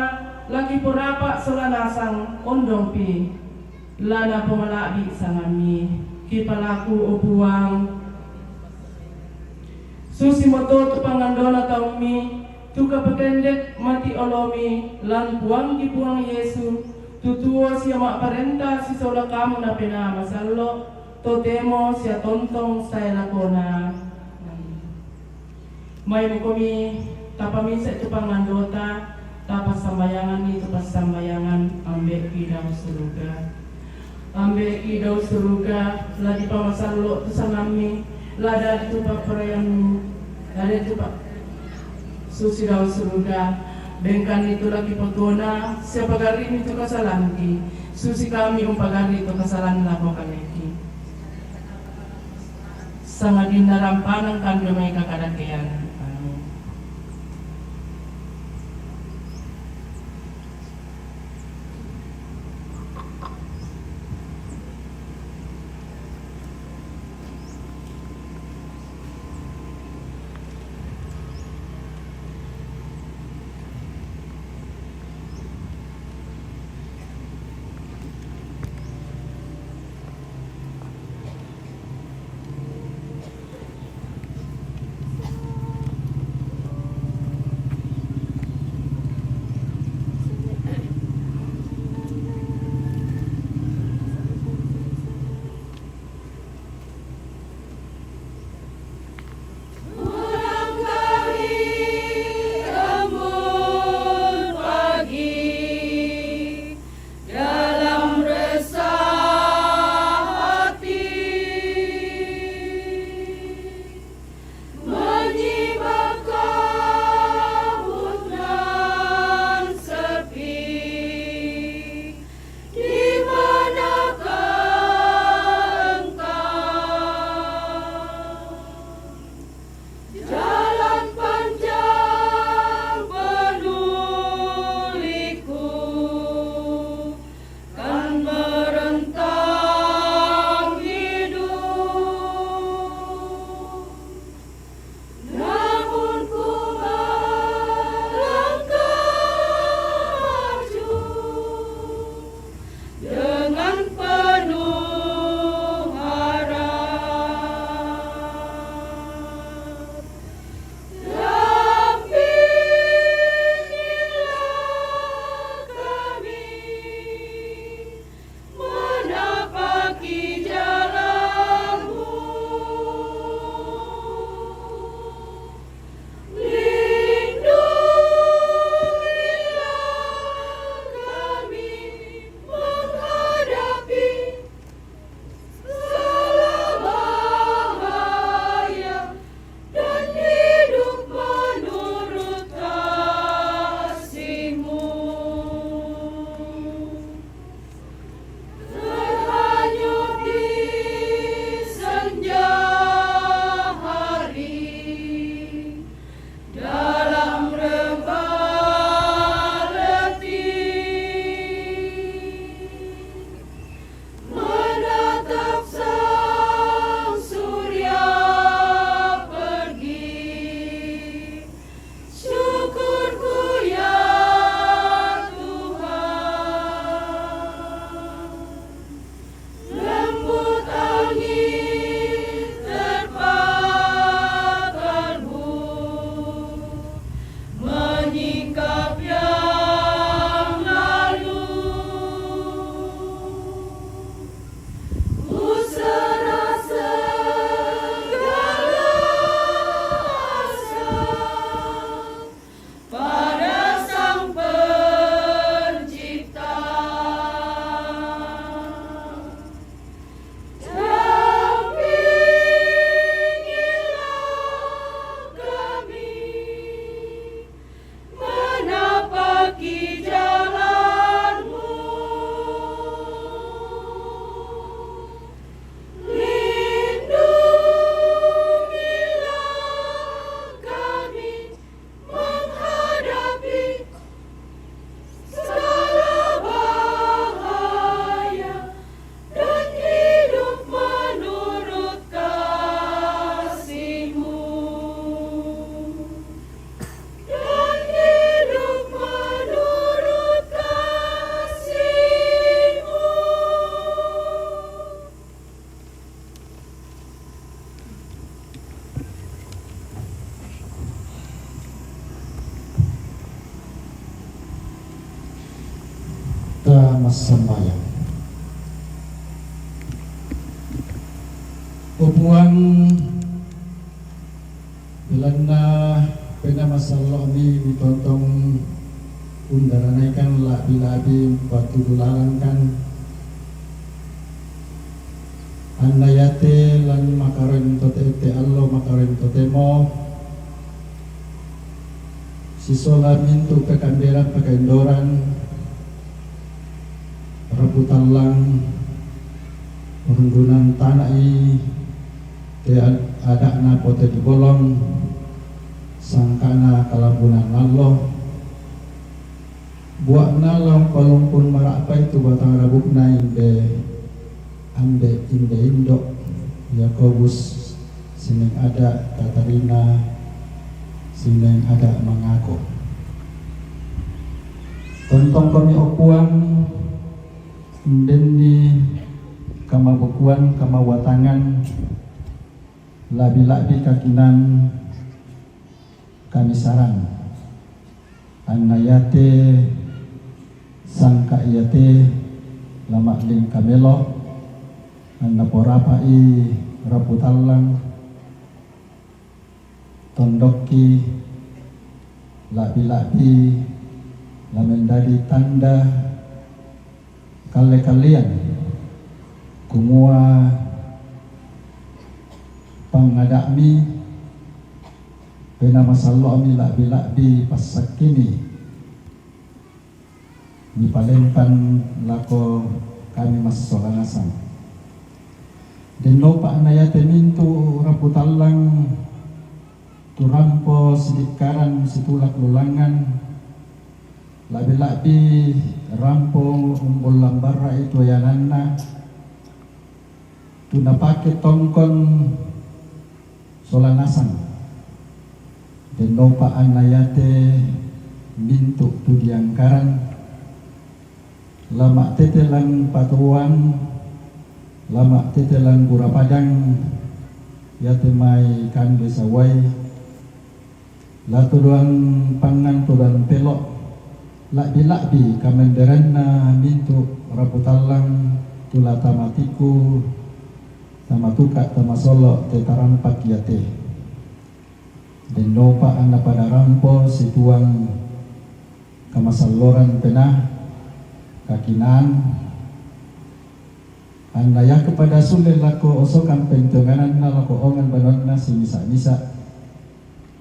la kiporapa' sola nasang ondongpi la napomala'bi' sangammi. Kipalaku, o Puang. Susimoto tu pangandona taummi, tu kapakendek mati olomi lan Puangki Puang Yesu, tu tuo sia ma'parenta sisola Kamu na Penaa Masallo', totemo sia tontong sae lakona. Amin. Mai mokomi tapamisa' tu pangandota, tapassambayanganni tu passambayangan. Ambe'ki dao suruga. Ambe'ki dao suruga, la dipamasallo' tu sangammi, la dadi tu pa'poraiammi, la dadi tu pa-, susi dao suruga, bengkanni tu la kipotuona, sia pagarri'mi tu kasalangki, susi kami umpagarri' tu kasalang lako kaleki. Sangadinna rampanan kande mai kakadakean. Amin. Sambayang. O Puang, belanna Penamasallo'mi mitontong undaranaikan la'bi-la'bi patudulalankan, anna iate lan makaroen tote-, te allo makaroen totemo, sisola mintu' pekamberan pekaindoran, rapu tallang, rundunan tana'i, te ad-, ada'na pote di bolong, sangka'na kalambunan allo, bua'na la umpalungkun mara'pai tu batang rabu'na inde, ambe' inde indo', Yakobus, sining ada' Katarina, sining ada' mangako. Tontongkomi, o Puang, indenni kamabukuan, kamawuatangan, la'bi-la'bi kakinaan, kamisaran. Anna iate sangka' iate la ma'lingka melo, anna porapa'i rapu tallang, tondokki, la'bi-la'bi la mendadi tanda kalle-kallean, kumua pangada'mi, penamasallo'mi, la'bi-la'bi passakkimi, mipalempan lako kami massola nasang. Dennopa na iate mintu' rapu tallang tu rampo sidikkaran situlak lulangngan, la'bi-la'bi rampo umbullambarra'i tu ayananna, tu napake tongkon sola nasang. Dennopa anna iate mintu' tu diangkaran, la ma'tete lan patuoan, la ma'tete lan bura padang, iate mai kande sawai, la todoan pangngan todoan pelo', la'bi-la'bi kamenderanna mintu' rapu tallang, tu la tamatiku, tamatuka, tamasolo' te tarampak iate. Dennopa anna pada rampo situang kamasalloran penaa, kakinaan, anna iake pada sulle lako osokan pentiongananna lako ongan banuanna simisa-misa,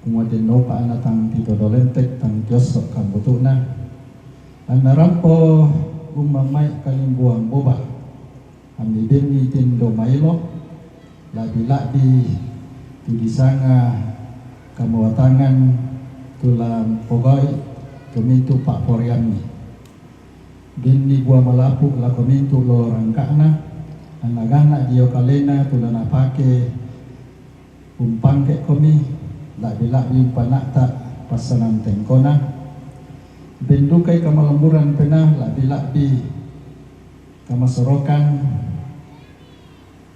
kumua dennopa anna tang titodo lentek, tang tiosso' kambutu'na, anna rampo ummammai kalimbuang boba, ammi benni tendo maelo, la'bi-la'bi tu disanga kamauatangan tu la pogau'i tu mintu' pa'poraiammi. Benni bua malapu' lako mintu' lolo rangka'na, anna ganna' dio kalena tu la napake umpangke'komi, la'bi-la'bi umpana'ta' passanan tengkona. Ben dukai kamalemburan penaa, la'bi-la'bi kamasorokan,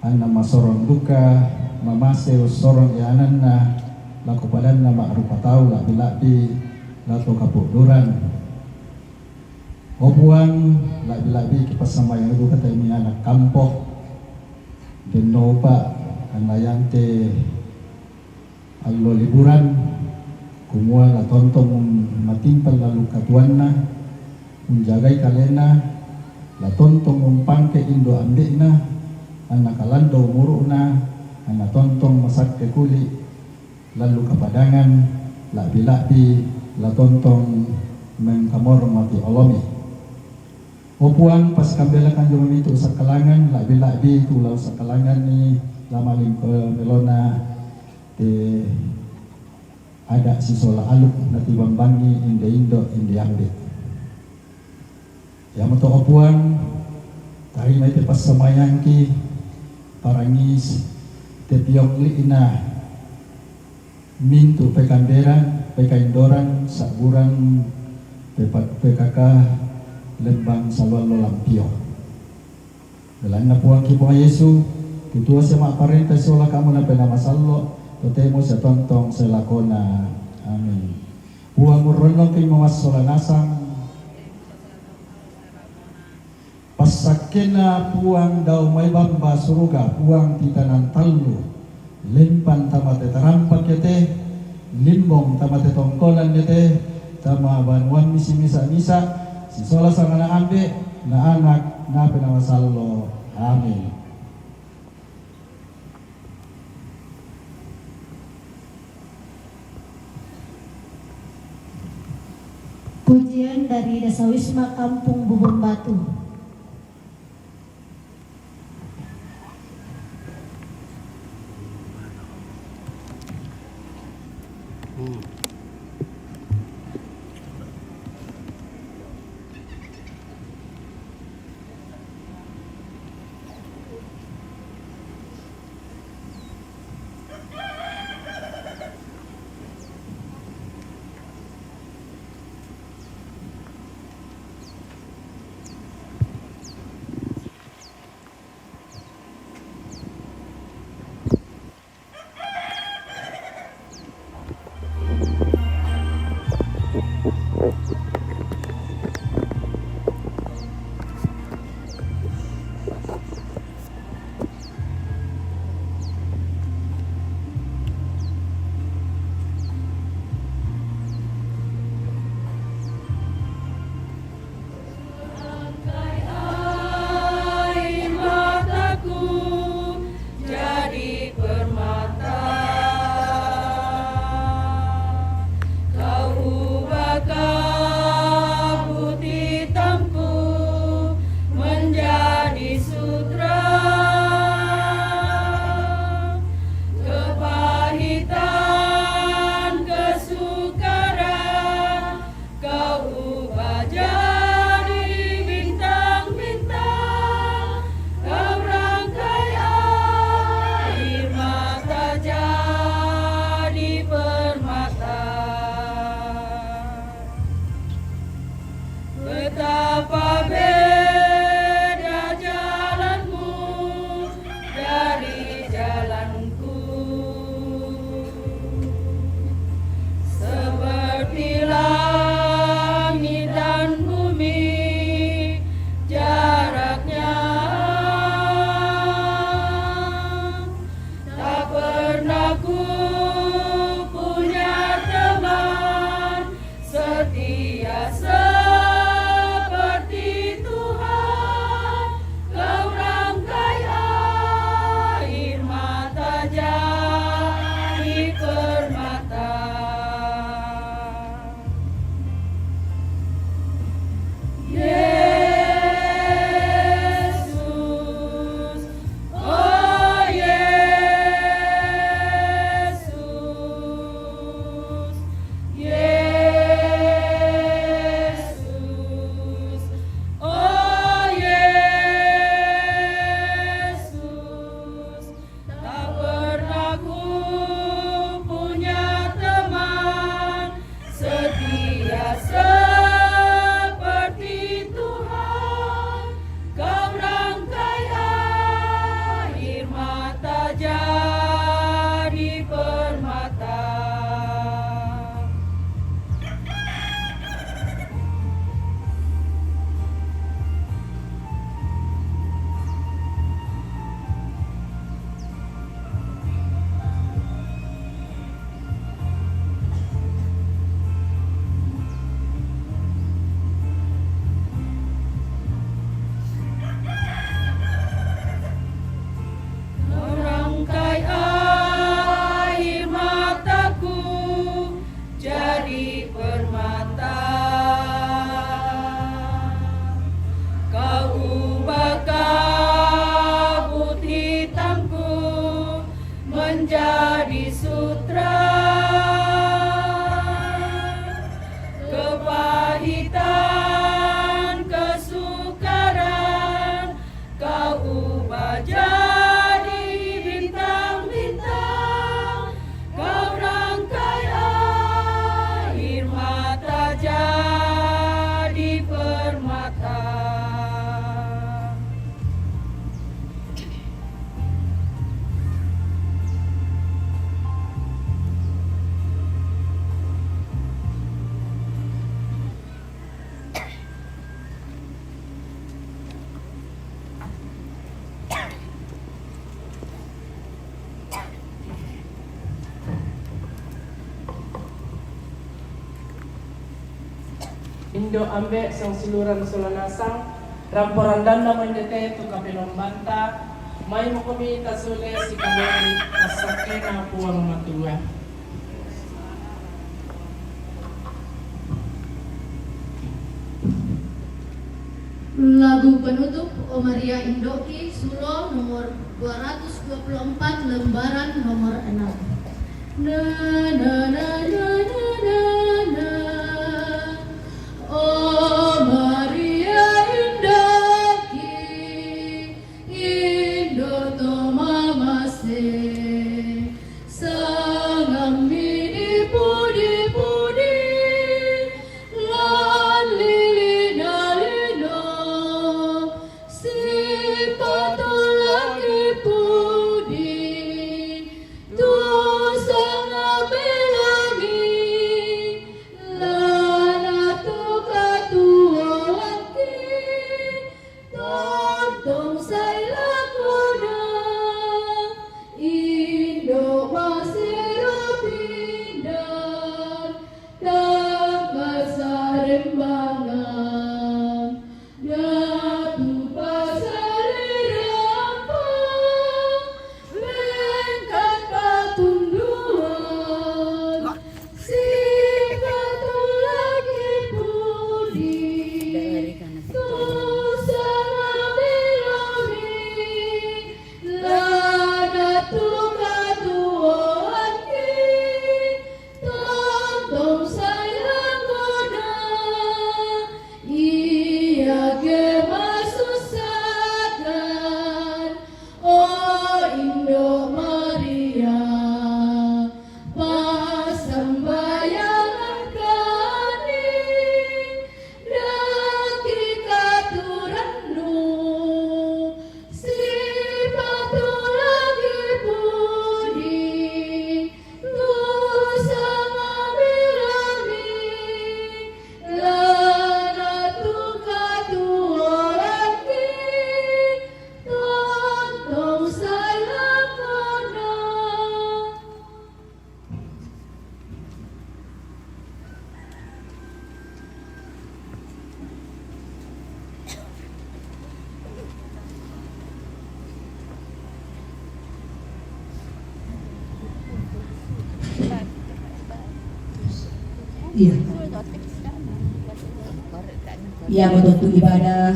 anna masorong duka mamase ussorong iananna lako padanna ma'rupa tau, la'bi-la'bi la to kapo'duran. O Puang, la'bi-la'bi kipassambayang duka te mi ana' kampo, dennopa anna iate allo liburan, kumua la tontong matimpa lallu katuoanna, unjagai kalena, la tontong umpangke indo' ambe'na, anna kalando umuru'na, anna tontong masakke kuli' lallu kapadangan, la'bi-la'bi la tontong mengkamorong mati olomi. O Puang, pasikambelakan jolo mintu' sakkalangan, la'bi-la'bi tu la ussakkalanganni la malingko melona te ada' sisola aluk natibambangi inde indo', inde ambe'. Iamoto, o Puang, tarimai te passambayangki, parangis te piongli'na mintu' pekamberan, pekaindoran, sa'buran, pepa-, P K K Lembang Saluallo Lampio. Belanna Puangki Puang Yesu, tu tuo sia ma'parenta sia sola kamu na Penaa Masallo', totemo sia tontong sia lakona. Amin. Puang urronnongki mamassola nasang. Sakkena Puang dao mai bamba suruga, Puang titanan tallu, limpan tamate tarampak iate, limbong tamate tongkonan iate, tama banuan misi misa-misa, sisola sangana Ambe, na Anak, na Penaa Masallo. Amin. Pujian dari Dasawisma Kampung Bubun Batu. Air mataku jadi permata. Kau ubah kabut hitamku menjadi sutra. Kepahitan, kesukaran, Kau ubah jadi bintang-bintang, Kau rangkai air mata jadi permata. Betapa beda jalanmu dari jalanku. Seperti langit dan bumi jaraknya. Tak pernah ku punya teman setia seperti Tuhan, Kau rangkai air mata jadi permata. Yesus, oh Yesus, Yesus, oh Yesus, tak pernah ku punya teman setia seperti Tuhan. Kau rangkai air mata jadi permata. Merangkai air mataku jadi permata. Kau ubah kabut hitamku menjadi sutra. Kepahitan, kesukaran, Kau ubah jadi bintang-bintang, Kau rangkai air mata jadi permata. Indo' ambe' sangsiluran sola nasang, rampo-randanna mandete tu kapenombanta, mai mokomi tasule sikabori passakkena Puang Matua. Lagu penutup, O Maria Indoki, Sulo nomor dua ratus dua puluh empat, lembaran nomor enam. Na, na, na, na, na, na, na. O Maria Indoki, Indo' to mamase, sangammi dipudi-pudi, lan lino-lino, sipatullaki pudi, tu sangammi lami, lana tu katuoangki, tontong sai lakona, Indo' masero pindan, tangkasa rembangan, datu pasalirampa, bengkat patunduan, sipatullaki pudi, tu sangammi lami, lana tu katuoangki, tontong sai lakona, iake masussakan, O Indo' Maria, passambayangangkanni, daki katurannu, sipatullaki pudi, tu sangammi lami, lana tu katuoangki, tontong sai lakona. Iya. Iya, betul tu ibadah.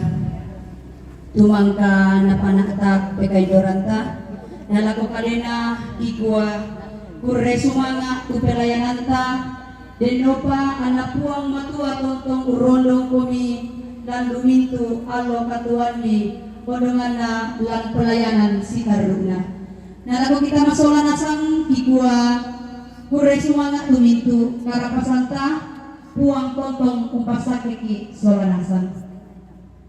Tumangka napana'tak pekaidoranta, nalako kalena kikua, kurre sumanga' tu pelayananta, dennopa anna Puang Matua tontong urrondongkomi lan lumintu allo katuoanni, ondonganna lan pelayanan sitarru'na. Nalako kita masola nasang kikua, kurre sumanga' tu mintu karapasanta, Puang tontong umpassakkeki sola nasang.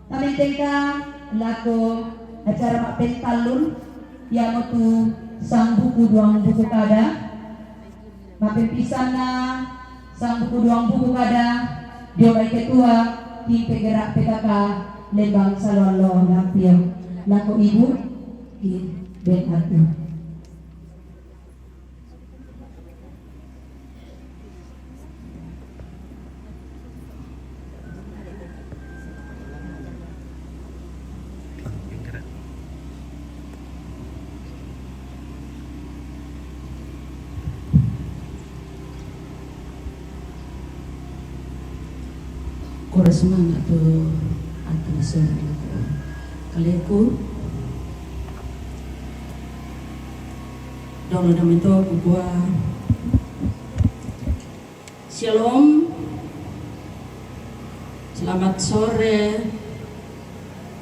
Tamentengka lako acara mappentallun, iamotu sangbuku duang buku kada. Mappempisanna sangbuku duang buku kada dio mai Ketua Tim Penggerak P K K Lembang Saloallo Nampio, lako Ibu Ki Ben Artu. Kurre sumanga' tu ati sore lako kaleku. Dolo damato kukua, Shalom. Selamat sore.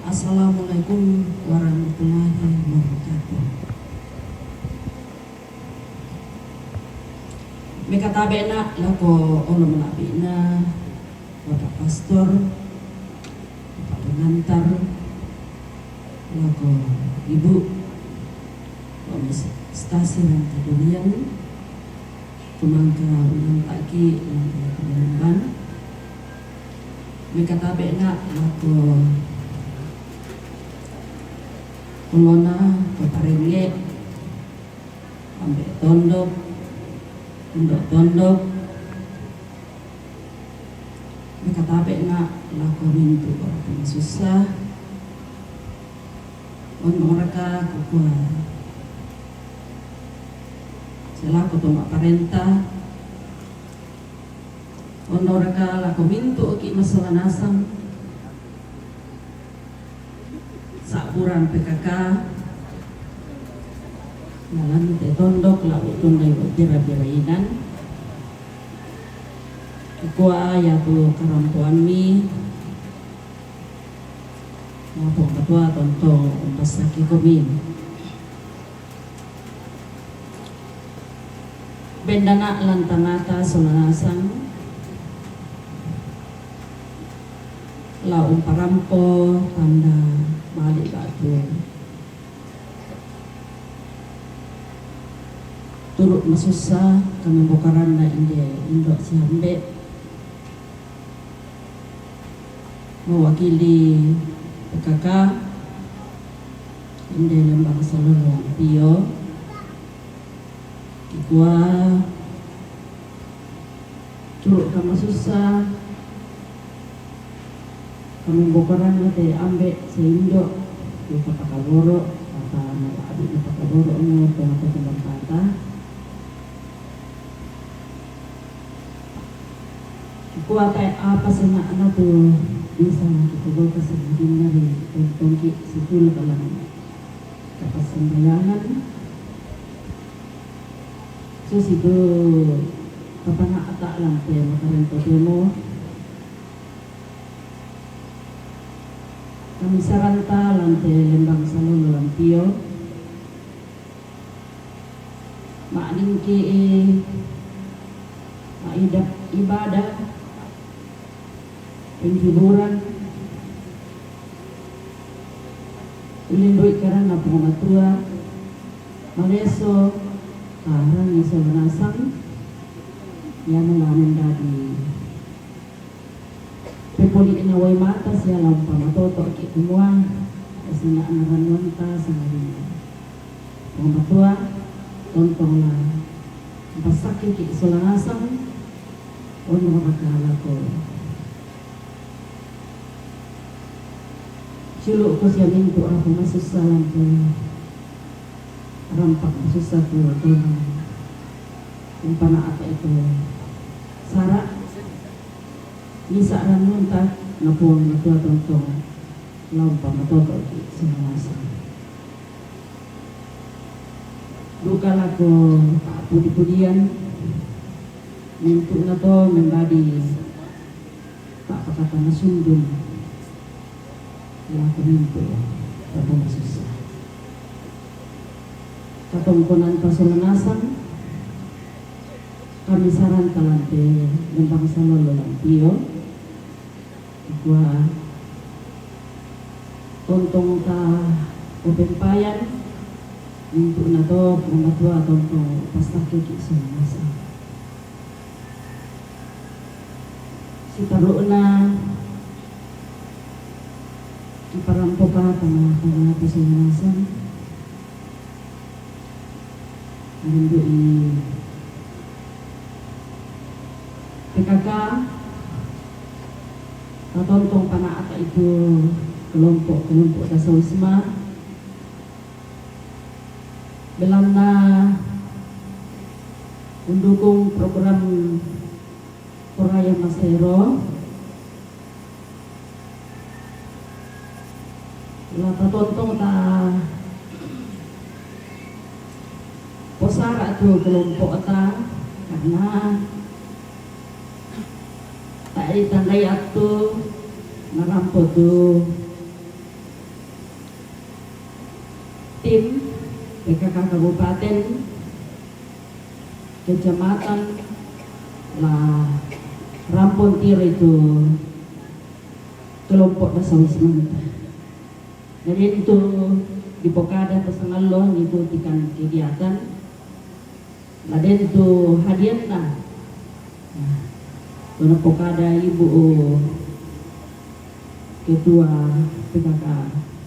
Assalamualaikum warahmatullahi wabarakatuh. Mekatabe'na' lako olo mala'bi'na Bapak Pastor, Bapak Pengantar, lako Ibu Pemestasi lan Kadolian, tumangka unanta'ki' lan pengorban. Mekatabe'na' lako olona Bapak Renge', Ambe' Tondok, Indo' Tondok, Katabe' na lako mintu' orang masussa. Ondong raka kukua selaku to ma'parenta. Ondong raka lako mintu' ki' masola nasang. Sa'buran P K K, lalan te tondok la utunai bira-birainan. Kukua yatu karampoammi, ya Puang Matua tontong umpassakki komi. Bendana lan tangata sola nasang, la umparampo tanda mali' batu. Turu' masussa kamembokaranna inde indo' siambe'. Mewakili P K K, inde Lembang Salolo Pio, kikua turu' kamasussa, kamembokaranna te ambe' sia indo', tu kapakaboro', apa mala'bi' napakaboro' mo, tongata-tongata. Kikua tae' apa senna'na tu bisa kipogau'kan sangadinna ri tontongki' situlu kalangan kapassambayangan. Susitu papana'ta lan te makarento temo. Kamisaranta lan te Lembang Salolo Lampio. Ma'dingki'i ma'idap ibadah, penghiburan, ulindui karanna Puang Matua, maleso, karangi sola nasang, iamo la mendadi pepoli'na wai mata sia la umpamatoto'ki' kumua, senna'na rannuanta sangadinna Puang Matua, tontong la umpassakkeki' sola nasang, onnoraka lako siulu'ku sia mintu' apa masussa lan te rampak masussa tu tona umpana'ta itu sara'. Misa' rannunta na Puang Matua tontong la umpamatoto'ki' sola nasang. Duka lako pa'pudi-pudian, mintu'na to mendadi pa'pakatana sundun lako mintu' apa masussa. Katongkonanta sola nasang, kamisaranta lan te Lembang Salolo Lampio, kua tontongta opempayan, mintu'na to Puang Matua tontong umpassakkeki' sola nasang. Sitaru'na kiparampoka tama-, tama-, sola nasang. Rindu'i P K K, tatontong pana'ta itu kelompok-kelompok dasawisma, belanna mendukung program Toraya Masero, la tatontong ta posara' tu kelompokta, karena tae' tandai attu narampo tu tim P K K Kabupaten, Kecamatan, la rampon tiro itu kelompok dasawismanta. Na den tu dipokada to sangallo ngikutikan kegiatan, na den tu hadianna. Nah, tu napokada Ibu Ketua P K K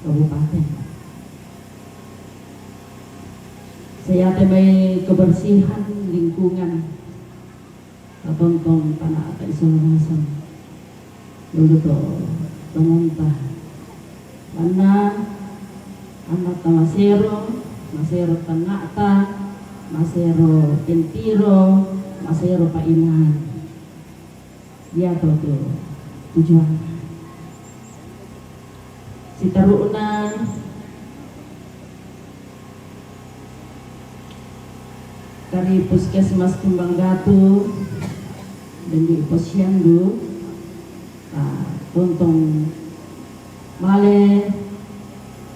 Kabupaten. Saiate mai kebersihan lingkungan, tatontong pana'ta isola nasang. Dulu to, tongonta. Anna, anna ta masero, masero tangnga'ta, masero pentiro, masero paimang. Iya to tu tujuan. Sitaru'na kari Puskesmas Kumbang Datu, dan di posyandu, ah, tontong male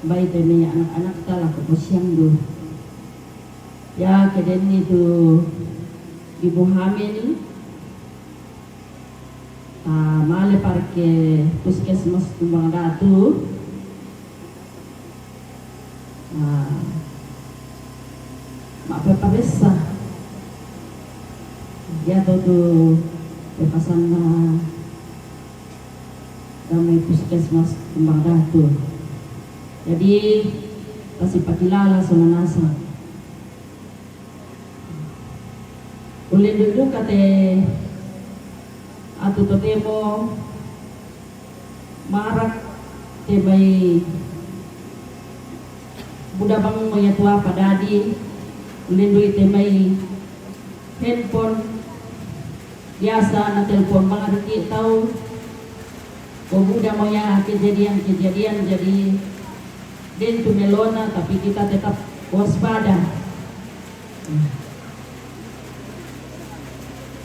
bai te mai anak-anakta lako posyandu. Ya, kedenni tu ibu hamil, ah, male parke Puskesmas Kumbang Datu. Ah, ma'peparessa. Iya to tu pepasanna damai Puskesmas Kumbang Datu. Jadi, pasipakilala sola nasang. Ullendu'i duka te atu totemo marak te mai buda bang mo iya tu apa dadi, ullendu'i te mai handphone, biasa na telepon bang riki tau, ko buda mo iya kejadian-kejadian, jadi den tu melona, tapi kita tetap waspada.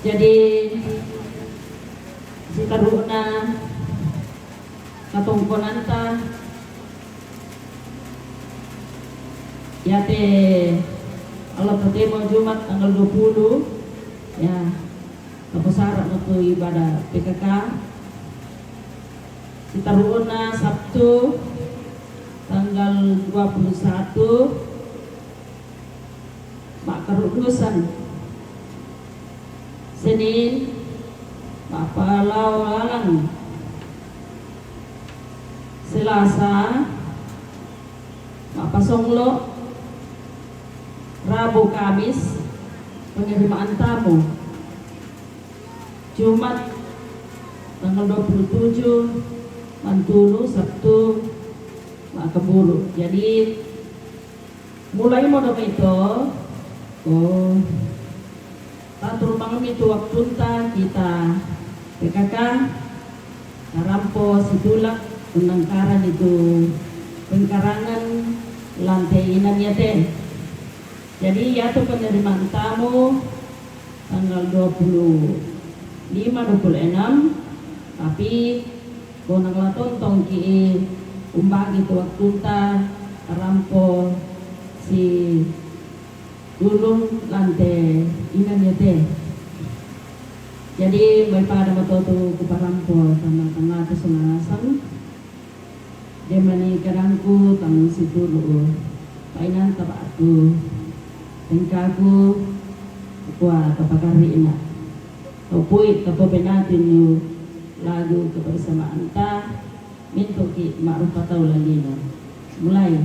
Jadi, sitaru'na katongkonanta, iya te allo totemo Jumat tanggal dua puluh, ya, taposara mo tu ibadah P K K. Sitaru'na Sabtu tanggal dua puluh satu, ma'karuddusan. Senin, ma'palao lalang. Selasa, ma'pasonglo. Rabu, Kamis, penerimaan tamu. Jumat, tanggal dua puluh tujuh, mantunu, Sabtu, ma'kaburu. Jadi, mulai mo dong ito, oh, tatur mangemi tu waktunta kita P K K, tarampo situlak, unnangkaran itu pengkarangan lante inan yate. Jadi, iya tu penerimaan tamu tanggal dua puluh lima, dua puluh enam, tapi ko nang la tontongki umbagi tu waktunta rampo si tulung lante inan yate. Jadi, mai pada mo to tu kuparampo tanggal tangngatu sola nasang. De' mani kadangku tang situru' painanta ba'tu. Tengkaku kua tapakarri'na. Tau pui tapopenatinu lagu kebersamaanta, mintu'ki ma'rupa tau lallino. Mulai.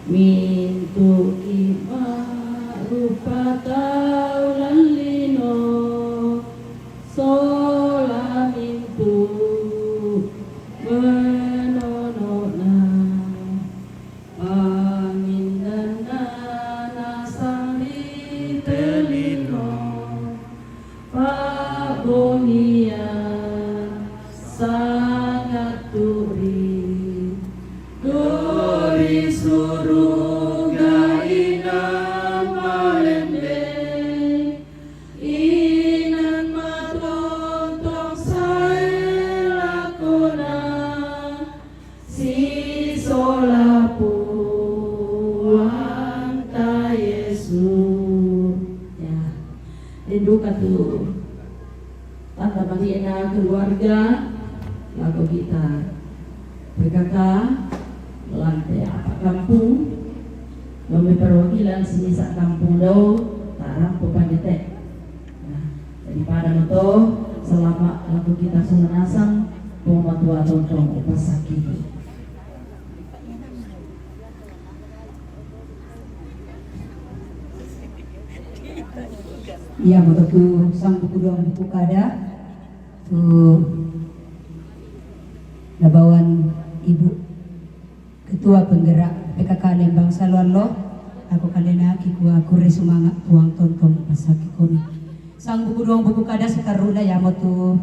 Mintu'ki ma'rupa tau lallino, sola mintu' menono'na. Panginnanna nasang ri tellino, pa'bongiang sangattu ri, ri suruga inang malembeng, inang matontong sae lakona, sisola Puangta Yesu. Ya, rinduka tu tanda mali'na keluarga, lako kita P K K, lante apa kampung, mami perwakilan simisa kampung dau, tarampo pandete. Nah, jadi pada moto, selama lako kita sola nasang, Puang Matua tontong upasakiti. Iya, moto tu sang buku dua buku kada, tu Labawan Ibu Ketua Penggerak P K K Lembang Saluallo, ako kalena kikua kurre sumanga' Puang tontong passakke koni. Sang buku duang buku kada sitarru'na iamotu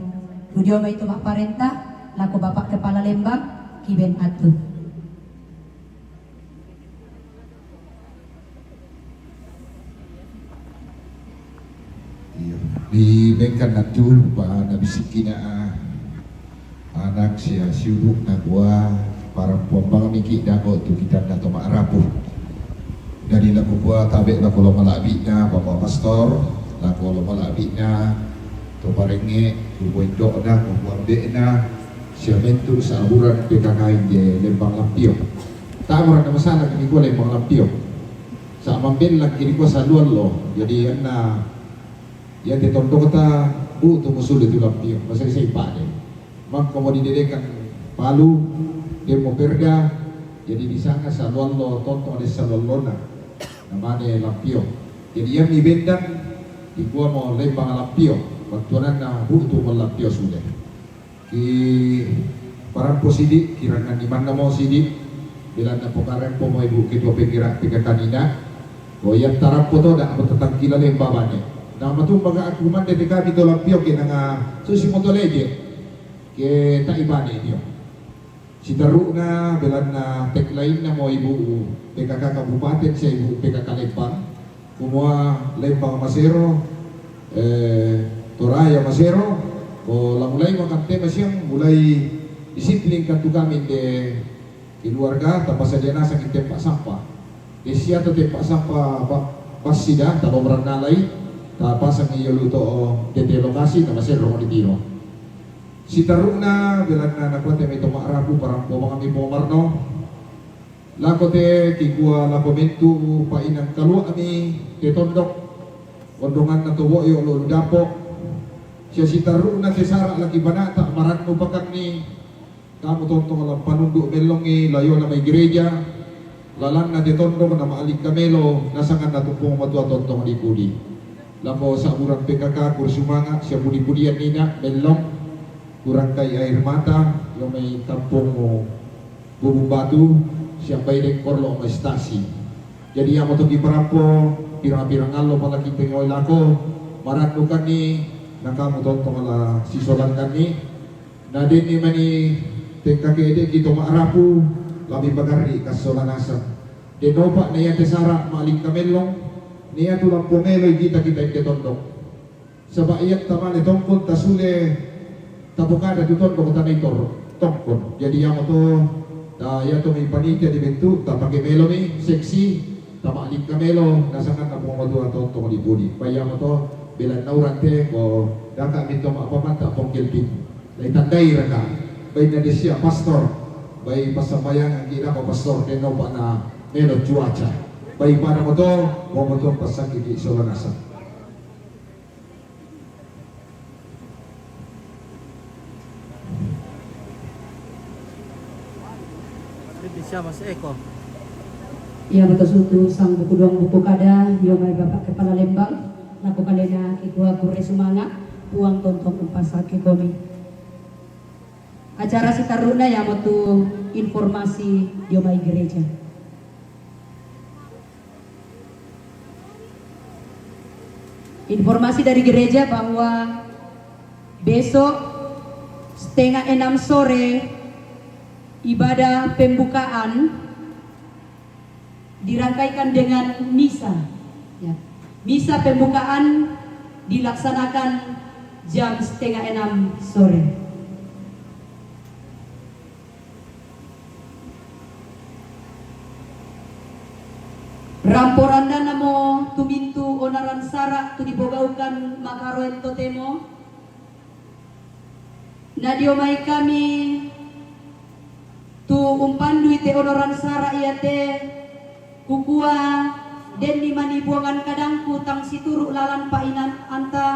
tu dio mai to ma'parenta lako Bapak Kepala Lembang, Kiben Atu. Iya. Di bengkan natu pa nabisikkina anak sia siudu nakua, parampoang bang miki dako tu kitanna to ma'rapu. Jadi nakukua tabe lako lo mala'bi'na Bapak Pastor, lako lo mala'bi'na to parengnge, kukua indo'na, kukua ambe'na, sia mentu sa'buran P K K inde Lembang Lampio. Ta'buran na masalah kikua Lembang Lampio. Sa' mambellaki dikua Saluallo. Jadi anna iate tondokta bu'tu musuli tu Lampio, masai-sai pade. Mangkamo didedekan Palu, demo Perda, jadi disanga Saluallo, tontong de Saluallona. Namane Lampio. Jadi iami bendan dikuamo Lembang Lampio, battuananna bu'tu mo Lampio sule. Ki parampo sidi, kiranganni mannamo sidi, belanna pokarempo mo Ibu Ketua Penggerak P K K nina, ko iya tarampo to da' apa tatangkila lemba bane. Na matumbaga aku mande te kami to Lampio ke nanga susi mo to leje, ke ta'i bane dio. Sitarru'na belanna tagline-na mo Ibu P K K Kabupaten sia Ibu P K K Lembang, kumua Lembang Masero, eh, Toraya Masero, ko la mulai makantema siang, mulai disiplin kan tu kami de keluarga, tapassadia nasang tempat sampah. Desi atau tempat sampah ba-, basida, talo merannalai, tapasang iyo luto tete lokasi, na masero di tiro. Sitarru'na belanna nakua te mai to ma'rapu parampo mangami Puang Marno. Lako te kikua lako mentu pa'inang kalua'mi te tondok, ondonganna to bo'yo lo dapo'. Sia sitarru'na te sara' laki banata marannu pakanni, kamu tontong la panundu' mellongi layona mai gereja, lalanna te tondok na ma'alikka melo, nasanganna tu Puang Matua tontong dipudi. Lako sa'buran P K K kurre sumanga' sia pudi-pudian nina mellong, kurangkai air mata, io mai kampong Bubung Batu, sia bai dengkor lo mai stasi. Jadi iamoto kiparampo, pirang-pirang allo palaki pengoi lako, marannukanni, na kamu tontong la sisolangkanni, na denni mani tengka kede kito ma'rapu, lami pagarri kassola nasang. Denopa na iate sara' ma'lingka mellong, na iatu lampo meloi kita-kita inde tondok. Saba' iya tamane tongkon tasule tapokada tu tondok tanai tor-, tongkon. Jadi iamoto, ta iato mai panitia dibentuk, tapake melomi seksi, tama'lingka melo, nasanganna Puang Matua tontong dipudi. Pa iamoto, belanna urang te, ko daka' mito ma'pamanta pongkelpin. Naitandai raka, bainna desia pastor, bai passambayangan ki dako pastor, denopa na melo cuaca. Bai pada moto, Puang Matua passakke ki sola nasang. Bisa Mas Eko. Ia, betul sutu sang buku duang buku kada, io mai Bapak Kepala Lembang, lako kalena kikua kurre sumanga', Puang tontong umpassakke komi. Acara sitarru'na iamotu informasi io mai gereja. Informasi dari gereja bahwa besok setengah enam sore ibadah pembukaan dirangkaikan dengan misa. Ya. Misa pembukaan dilaksanakan jam setengah enam sore. Ramporanna namo tumintu onaran sara' tu dipogaukan makaroen totemo. Na dio mai kami tu umpandui te onaran sara' iate, kukua, denni mani buangan kadangku tang situru' lalan pa'inanta,